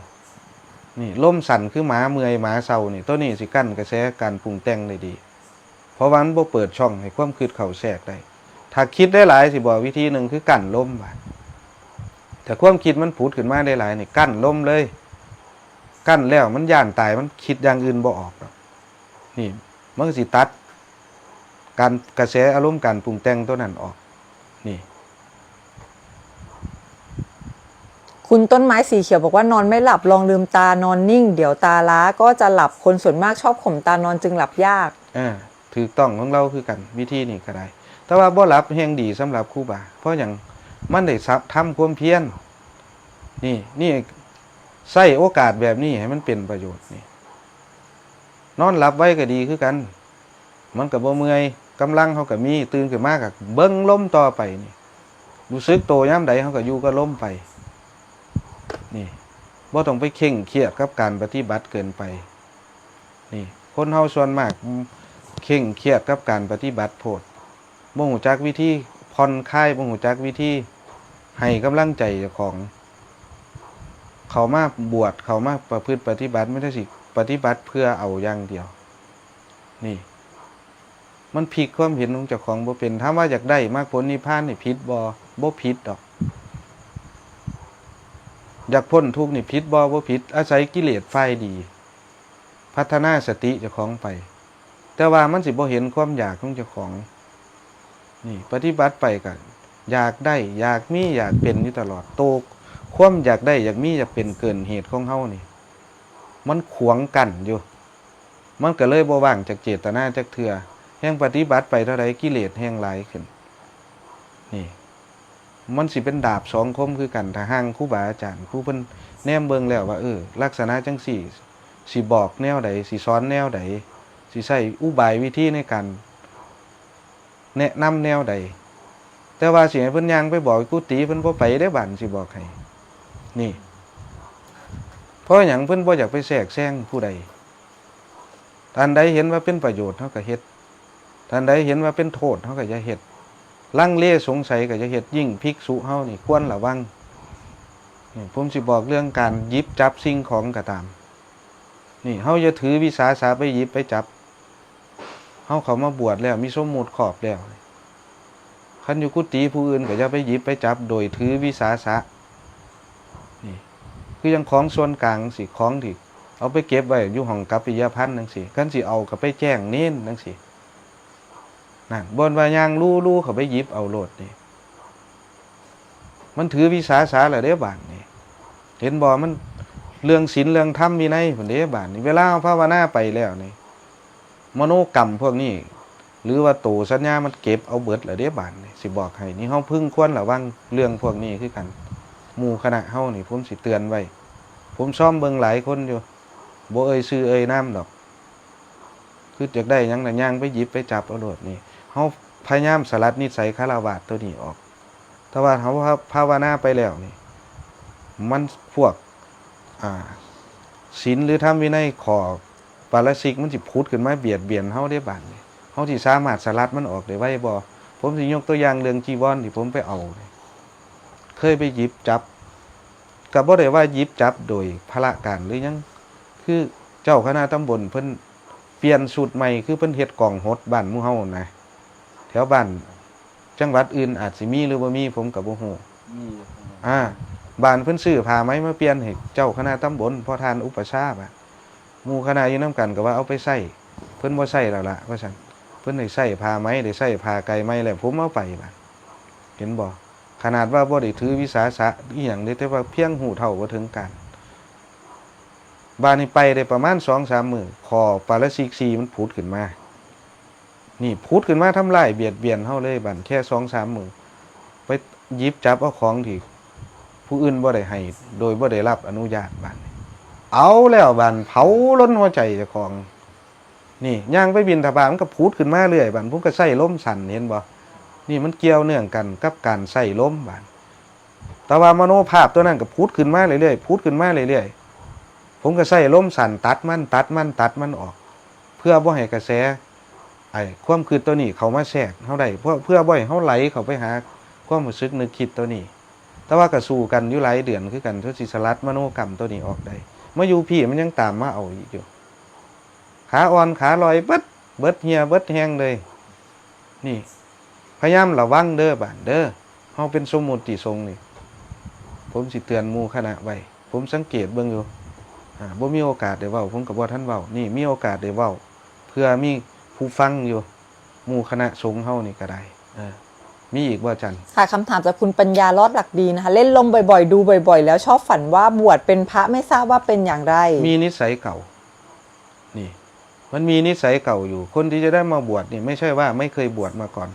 นี่ ลมสั้นคือหมาเมื่อยหมาเซานี่ ตัวนี้สิกั้นกระแสการปรุงแต่งได้ดี เพราะว่ามันบ่เปิดช่องให้ความคิดเข้าแทรกได้ ถ้าคิดได้หลายสิบอกวิธีหนึ่งคือกั้นลมบาด แต่ความคิดมันผุดขึ้นมาได้หลายนี่ กั้นลมเลย กั้นแล้วมันย้านตาย มันคิดอย่างอื่นบ่ออกดอก นี่ มันก็สิตัด การกระแสอารมณ์การปรุงแต่งตัวนั้นออก นี่ คุณต้นไม้สีเขียวบอกว่านอนไม่หลับ ลองลืมตานอนนิ่ง เดี๋ยวตาล้าก็จะหลับ คนส่วนมากชอบข่มตานอนจึงหลับยาก อ่า ถูกต้องของเราคือกัน วิธีนี้ก็ได้ แต่ว่าบ่หลับแฮงดีสำหรับครูบา เพราะหยัง มันได้สับทำความเพียร นี่ นี่ ใช้โอกาสแบบนี้ให้มันเป็นประโยชน์นี่ นอนหลับไวก็ดีคือกัน มันก็บ่เมื่อย กำลังเฮาก็มี ตื่นขึ้นมาก็เบิ่งลมต่อไปนี่ รู้สึกโตยามใดเฮาก็อยู่กับลมไป นี่ บ่ต้องไปเคร่งเครียดกับการปฏิบัติเกินไป นี่ คนเฮาส่วนมากเคร่งเครียดกับการปฏิบัติโพด บ่ฮู้จักวิธีผ่อนคลาย บ่ฮู้จักวิธีให้กำลังใจเจ้าของ เข้ามาบวช เข้ามาประพฤติปฏิบัติ มีแต่สิปฏิบัติเพื่อเอาอย่างเดียว นี่ มันพลิกความเห็นของเจ้าของบ่เป็น ถามว่าอยากได้มรรคผลนิพพานนี่ผิดบ่ บ่ผิดดอก อยากพ้นทุกข์นี่ผิดบ่ บ่ผิด อาศัยกิเลสฝ่ายดี พัฒนาสติเจ้าของไป แต่ว่ามันสิบ่เห็นความอยากของเจ้าของ นี่ ปฏิบัติไปก็อยากได้ อยากมี อยากเป็นอยู่ตลอด โตความอยากได้ อยากมี อยากเป็นเกินเหตุของเฮานี่ มันขวางกั้นอยู่ มันก็เลยบ่ว่างจากเจตนาจักเทื่อ แฮงปฏิบัติไปเท่าใดกิเลสแฮงหลายขึ้น นี่ มันสิเป็นดาบสองคมคือกัน ถ้าห่างครูบาอาจารย์ ผู้เพิ่นแนมเบิ่งแล้วว่า เออ ลักษณะจังซี่ สิบอกแนวใด สิสอนแนวใด สิใช้อุบายวิธีในการแนะนำแนวใด แต่ว่าสิให้เพิ่นย่างไปบอกกุฏิ เพิ่นบ่ไปเด้ บาดสิบอกให้ นี่ เพราะหยัง เพิ่นบ่อยากไปแทรกแซงผู้ใด ท่านใดเห็นว่าเป็นประโยชน์ เฮาก็เฮ็ด ท่านใดเห็นว่าเป็นโทษ เฮาก็อย่าเฮ็ด ลังเลสงสัยก็อย่าเฮ็ด ยิ่งภิกษุเฮานี่ควรระวัง นี่ ผมสิบอกเรื่องการหยิบจับสิ่งของก็ตาม นี่ เฮาอย่าถือวิสาสะไปหยิบไปจับ เฮาเข้ามาบวชแล้ว มีสมมุติครอบแล้ว คันอยู่กุฏิผู้อื่นก็อย่าไปหยิบไปจับโดยถือวิสาสะ นี่ คือยังของส่วนกลางสิ ของที่เอาไปเก็บไว้อยู่ห้องกัปปิยพันธ์จังซี่ คันสิเอาก็ไปแจ้งเณรจังซี่ นั่น บ่นว่าย่างลู่ๆ เข้าไปหยิบเอาโลดนี่ มันถือวิสาสะแล้วเด้ บาดนี่ เห็นบ่ มันเรื่องศีลเรื่องธรรมวินัยพุ้นเด้ บาดนี่ เวลาเฮาภาวนาไปแล้วนี่ มโนกรรมพวกนี้ หรือว่าโตสัญญามันเก็บเอาเบิดแล้วเด้ บาดนี่ สิบอกให้ นี่เฮาพึงควรระวังเรื่องพวกนี้คือกัน หมู่คณะเฮานี่ ผมสิเตือนไว้ ผมซ้อมเบิ่งหลายคนอยู่ บ่เอ่ยชื่อเอ่ยนามดอก คืออยากได้หยังน่ะ ย่างไปหยิบไปจับเอาโลดนี่ เฮาพยายามสลัดนิสัยฆราวาสตัวนี้ออก แต่ว่าเฮาภาวนาไปแล้วนี่ มันพวก อ่า ศีลหรือธรรมวินัยข้อปาราชิกมันสิผุดขึ้นมาเบียดเบียนเฮาเด้ บาดนี่ เฮาสิสามารถสลัดมันออกได้ไวบ่ ผมสิยกตัวอย่างเรื่องจีวรที่ผมไปเอานี่ เคยไปหยิบจับ ก็บ่ได้ว่าหยิบจับโดยพละการหรือหยัง คือเจ้าคณะตำบลเพิ่นเปลี่ยนสูตรใหม่ คือเพิ่นเฮ็ดกองหดบ้านหมู่เฮานะ แถวบ้านจังหวัดอื่นอาจสิมีหรือบ่มี ผมก็บ่ฮู้ มีอยู่ อ่า บ้านเพิ่นซื้อผ้าไหมมาเปลี่ยนให้เจ้าคณะตำบล พ่อท่านอุปัชฌาย์อะ หมู่คณะอยู่นำกันก็ว่าเอาไปใช้ เพิ่นบ่ใช้แล้วล่ะว่าซั่น เพิ่นได้ใช้ผ้าไหม ได้ใช้ผ้าไกรไหมแล้ว ผมเอาไปบาด เห็นบ่ ขนาดว่าบ่ได้ถือวิสาสะอีหยังเด้ แต่ว่าเพียงฮู้เท่าบ่ถึงการ บาดนี้ไปได้ประมาณสองสามมื้อ ข้อปาราชิกสี่มันผุดขึ้นมา นี่ผุดขึ้นมาทำลายเบียดเบียนเฮาเลยบาด แค่สองสามมื้อ ไปหยิบจับเอาของที่ผู้อื่นบ่ได้ให้ โดยบ่ได้รับอนุญาตบาดนี้ เอาแล้วบาด เผาลนหัวใจเจ้าของ นี่ย่างไปบิณฑบาตมันก็ผุดขึ้นมาเรื่อยบาด ผมก็ใช้ลมสั้น เห็นบ่ นี่มันเกี่ยวเนื่องกันกับการใช้ลมบาด แต่ว่ามโนภาพตัวนั้นก็ผุดขึ้นมาเรื่อยๆ ผุดขึ้นมาเรื่อยๆ ผมก็ใช้ลมสั้นตัดมัน ตัดมัน ตัดมันออก เพื่อบ่ให้กระแส ไอ้ความคิดตัวนี้เข้ามาแทรกเฮาได้ เพื่อ เพื่อบ่ให้เฮาไหลเข้าไปหาความรู้สึกนึกคิดตัวนี้ แต่ว่าก็สู้กันอยู่หลายเดือนคือกัน เพื่อสิสลัดมโนกรรมตัวนี้ออกได้ มาอยู่พี้มันยังตามมาเอาอีกอยู่ ขาอ่อนขาลอยเบิด เบิดเหี่ยเบิดแฮงเลย นี่ พยายามระวังเด้อบาดเด้อ เฮาเป็นสมมุติสงฆ์นี่ ผมสิเตือนหมู่คณะไว้ ผมสังเกตเบิ่งอยู่ อ่า บ่มีโอกาสได้เว้า ผมก็บ่ทันเว้า นี่มีโอกาสได้เว้า เพื่อมีผู้ฟังอยู่ หมู่คณะสงฆ์เฮานี่ก็ได้ เออ มีอีกบ่อาจารย์ ค่ะ คำถามจากคุณปัญญารอดหลักดีนะคะ เล่นลมบ่อยๆ ดูบ่อยๆ แล้วชอบฝันว่าบวชเป็นพระ ไม่ทราบว่าเป็นอย่างไร มีนิสัยเก่า นี่ มันมีนิสัยเก่าอยู่ คนที่จะได้มาบวชนี่ไม่ใช่ว่าไม่เคยบวชมาก่อน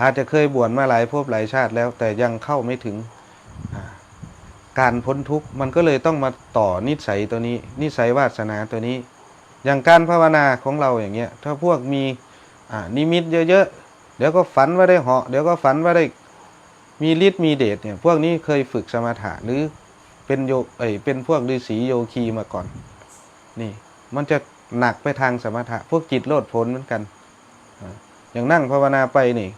อาจจะเคยบวชมาหลายภพหลายชาติแล้ว แต่ยังเข้าไม่ถึง อ่า การพ้นทุกข์ มันก็เลยต้องมาต่อนิสัยตัวนี้ นิสัยวาสนาตัวนี้ อย่างการภาวนาของเราอย่างเงี้ย ถ้าพวกมี อ่า นิมิตเยอะๆ เดี๋ยวก็ฝันว่าได้เหาะ เดี๋ยวก็ฝันว่าได้มีฤทธิ์มีเดชเนี่ย พวกนี้เคยฝึกสมถะ หรือเป็นโย เอ้ย เป็นพวกฤาษีโยคีมาก่อน นี่ มันจะหนักไปทางสมถะ พวกจิตโลดโผนเหมือนกัน อ่า อย่างนั่งภาวนาไปนี่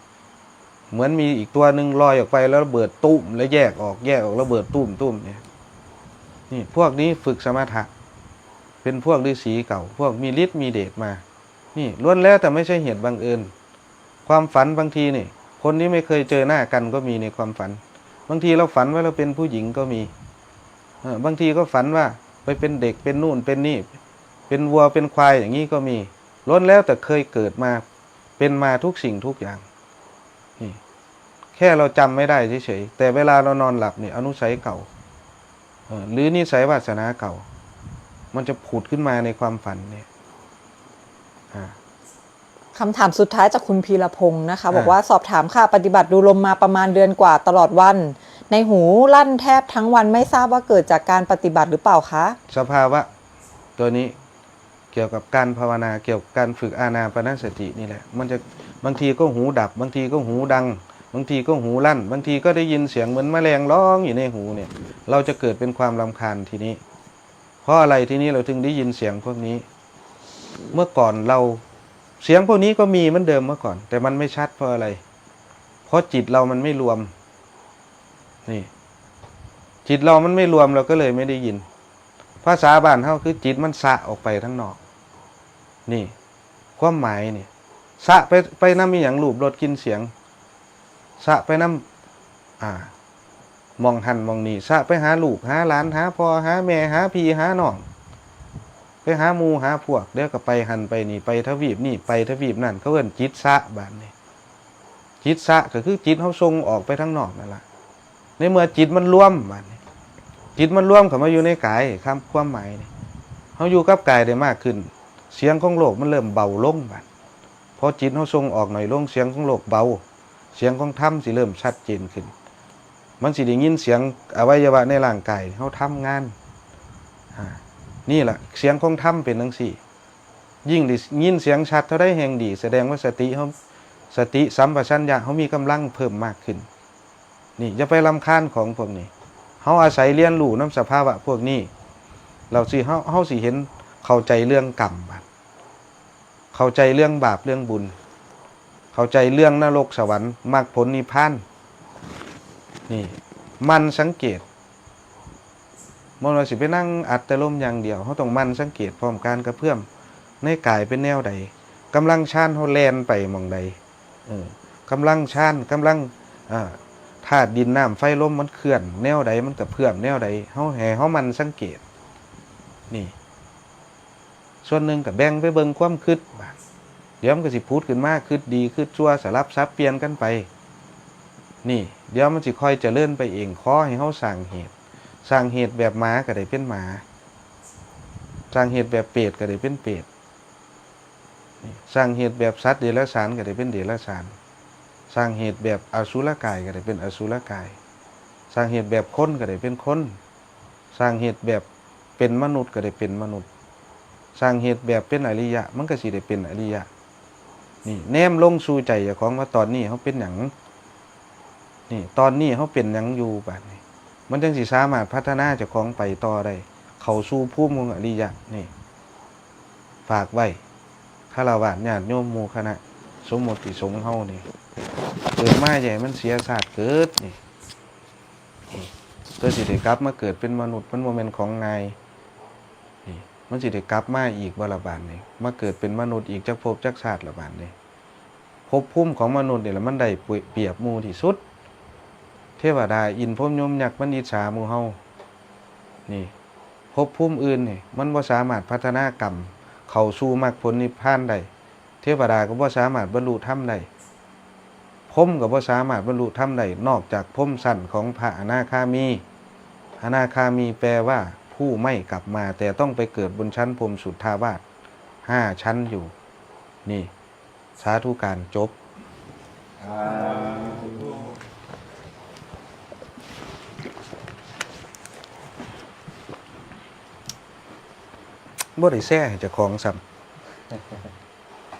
เหมือนมีอีกตัวหนึ่งลอยออกไปแล้วระเบิดตุ้ม แล้วแยกออก แยกออก ระเบิดตุ้มตุ้มเนี่ย นี่ พวกนี้ฝึกสมถะ เป็นพวกฤาษีเก่า พวกมีฤทธิ์มีเดชมา นี่ล้วนแล้วแต่ไม่ใช่เหตุบังเอิญ ความฝันบางทีนี่ คนที่ไม่เคยเจอหน้ากันก็มีในความฝัน บางทีเราฝันว่าเราเป็นผู้หญิงก็มี เออ บางทีก็ฝันว่าไปเป็นเด็ก เป็นนู่นเป็นนี่ เป็นวัวเป็นควายอย่างนี้ก็มี ล้วนแล้วแต่เคยเกิดมา เป็นมาทุกสิ่งทุกอย่าง นี่ แค่เราจำไม่ได้เฉยๆ แต่เวลาเรานอนหลับเนี่ย อนุสัยเก่า เออ หรือนิสัยวาสนาเก่า มันจะผุดขึ้นมาในความฝันเนี่ย อ่า คำถามสุดท้ายจากคุณพีรพงศ์นะคะ อ่า บอกว่าสอบถามค่ะ ปฏิบัติดูลมมาประมาณเดือนกว่าตลอดวัน ในหูลั่นแทบทั้งวัน ไม่ทราบว่าเกิดจากการปฏิบัติหรือเปล่าคะ สภาวะตัวนี้เกี่ยวกับการภาวนา เกี่ยวกับการฝึกอานาปานสตินี่แหละ มันจะ บางทีก็หูดับ บางทีก็หูดัง บางทีก็หูลั่น บางทีก็ได้ยินเสียงเหมือนแมลงร้องอยู่ในหูเนี่ย เราจะเกิดเป็นความรำคาญทีนี้ เพราะอะไรทีนี้เราถึงได้ยินเสียงพวกนี้ เมื่อก่อนเรา เสียงพวกนี้ก็มีเหมือนเดิมเมื่อก่อน แต่มันไม่ชัดเพราะอะไร เพราะจิตเรามันไม่รวม นี่ จิตเรามันไม่รวม เราก็เลยไม่ได้ยิน ภาษาบ้านเฮาคือจิตมันสะออกไปทางนอก นี่ ความหมายนี่ สะไป ไปนำอีหยัง รูป รส กลิ่น เสียง สะไปนำ อ่า หม่องหั่นหม่องนี่ สะไปหาลูกหาหลาน หาพ่อหาแม่ หาพี่หาน้อง ไปหาหมู่หาพวก เดี๋ยวก็ไปหั่นไปนี่ ไปทวีปนี่ ไปทวีปนั่น เขาเอิ้นจิตสะ บาดนี้ จิตสะก็คือจิตเฮาส่งออกไปทางนอกนั่นล่ะ ในเมื่อจิตมันรวม บาดนี้ จิตมันรวมเข้ามาอยู่ในกาย ความ ความหมายนี่ เฮาอยู่กับกายได้มากขึ้น เสียงของโลกมันเริ่มเบาลง บาด พอจิตเฮาส่งออกน้อยลง เสียงของโลกเบา เสียงของธรรมสิเริ่มชัดเจนขึ้น มันสิได้ยินเสียงอวัยวะในร่างกายเฮาทำงาน อ่า นี่ล่ะ เสียงของธรรมเป็นจั่งซี้ ยิ่งได้ยินเสียงชัดเท่าใดแฮ่งดี แสดงว่าสติเฮา สติสัมปชัญญะเฮามีกำลังเพิ่มมากขึ้น นี่อย่าไปรำคาญของพวกนี้ เฮาอาศัยเรียนรู้นำสภาวะพวกนี้ เราสิ เฮา เฮาสิเห็น เข้าใจเรื่องกรรม บาด เข้าใจเรื่องบาปเรื่องบุญ เข้าใจเรื่องนรกสวรรค์ มรรคผลนิพพาน นี่ หมั่นสังเกต บ่แม่นว่าสิไปนั่งอัดแต่ลมอย่างเดียว เฮาต้องหมั่นสังเกตพร้อมการกระเพื่อมในกายเป็นแนวใด กำลังฌานเฮาแล่นไปหม่องใด เออ กำลังฌาน กำลัง อ่า ธาตุดินน้ำไฟลมมันเคลื่อนแนวใด มันกระเพื่อมแนวใด เฮา ให้เฮาหมั่นสังเกต นี่ ส่วนหนึ่งก็แบ่งไปเบิ่งความคิดบาด เดี๋ยวมันก็สิผุดขึ้นมา คิดดีคิดชั่ว สลับสับเปลี่ยนกันไป นี่ เดี๋ยวมันสิค่อยเจริญไปเอง ขอให้เฮาสร้างเหตุ สร้างเหตุแบบหมาก็ได้เป็นหมา สร้างเหตุแบบเปรตก็ได้เป็นเปรต นี่ สร้างเหตุแบบสัตว์เดรัจฉานก็ได้เป็นเดรัจฉาน สร้างเหตุแบบอสุรกายก็ได้เป็นอสุรกาย สร้างเหตุแบบคนก็ได้เป็นคน สร้างเหตุแบบเป็นมนุษย์ก็ได้เป็นมนุษย์ สร้างเหตุแบบเป็นอริยะ มันก็สิได้เป็นอริยะ นี่ แนมลงสู่ใจเจ้าของว่าตอนนี้เฮาเป็นหยัง นี่ ตอนนี้เฮาเป็นหยังอยู่บาดนี้ มันจั่งสิสามารถพัฒนาเจ้าของไปต่อได้ เข้าสู่ภูมิของอริยะ นี่ ฝากไว้ ฆราวาสญาติโยมหมู่คณะ สมมติสงฆ์เฮานี่ เกิดมาอย่าให้มันเสียชาติเกิดนี่ นี่ เพื่อสิได้กลับมาเกิดเป็นมนุษย์ มันบ่แม่นของง่าย นี่ มันสิได้กลับมาอีกบ่ละบาดนี้ มาเกิดเป็นมนุษย์อีกจักภพจักชาติละบาดนี้ ภพภูมิของมนุษย์นี่แหละมันได้เปรียบหมู่ที่สุด เทวดาอินทร์พรหมยมยักษ์มันอิจฉาหมู่เฮา นี่ ภพภูมิอื่นนี่ มันบ่สามารถพัฒนากรรมเข้าสู่มรรคผลนิพพานได้ เทวดาก็บ่สามารถบรรลุธรรมได้ พรหมก็บ่สามารถบรรลุธรรมได้ นอกจากพรหมชั้นของพระอนาคามี อนาคามีแปลว่าผู้ไม่กลับมา แต่ต้องไปเกิดบนชั้นพรหมสุทธาวาสห้าชั้นอยู่ นี่ สาธุการจบ บ่ได้แชร์ให้เจ้าของซ้ำ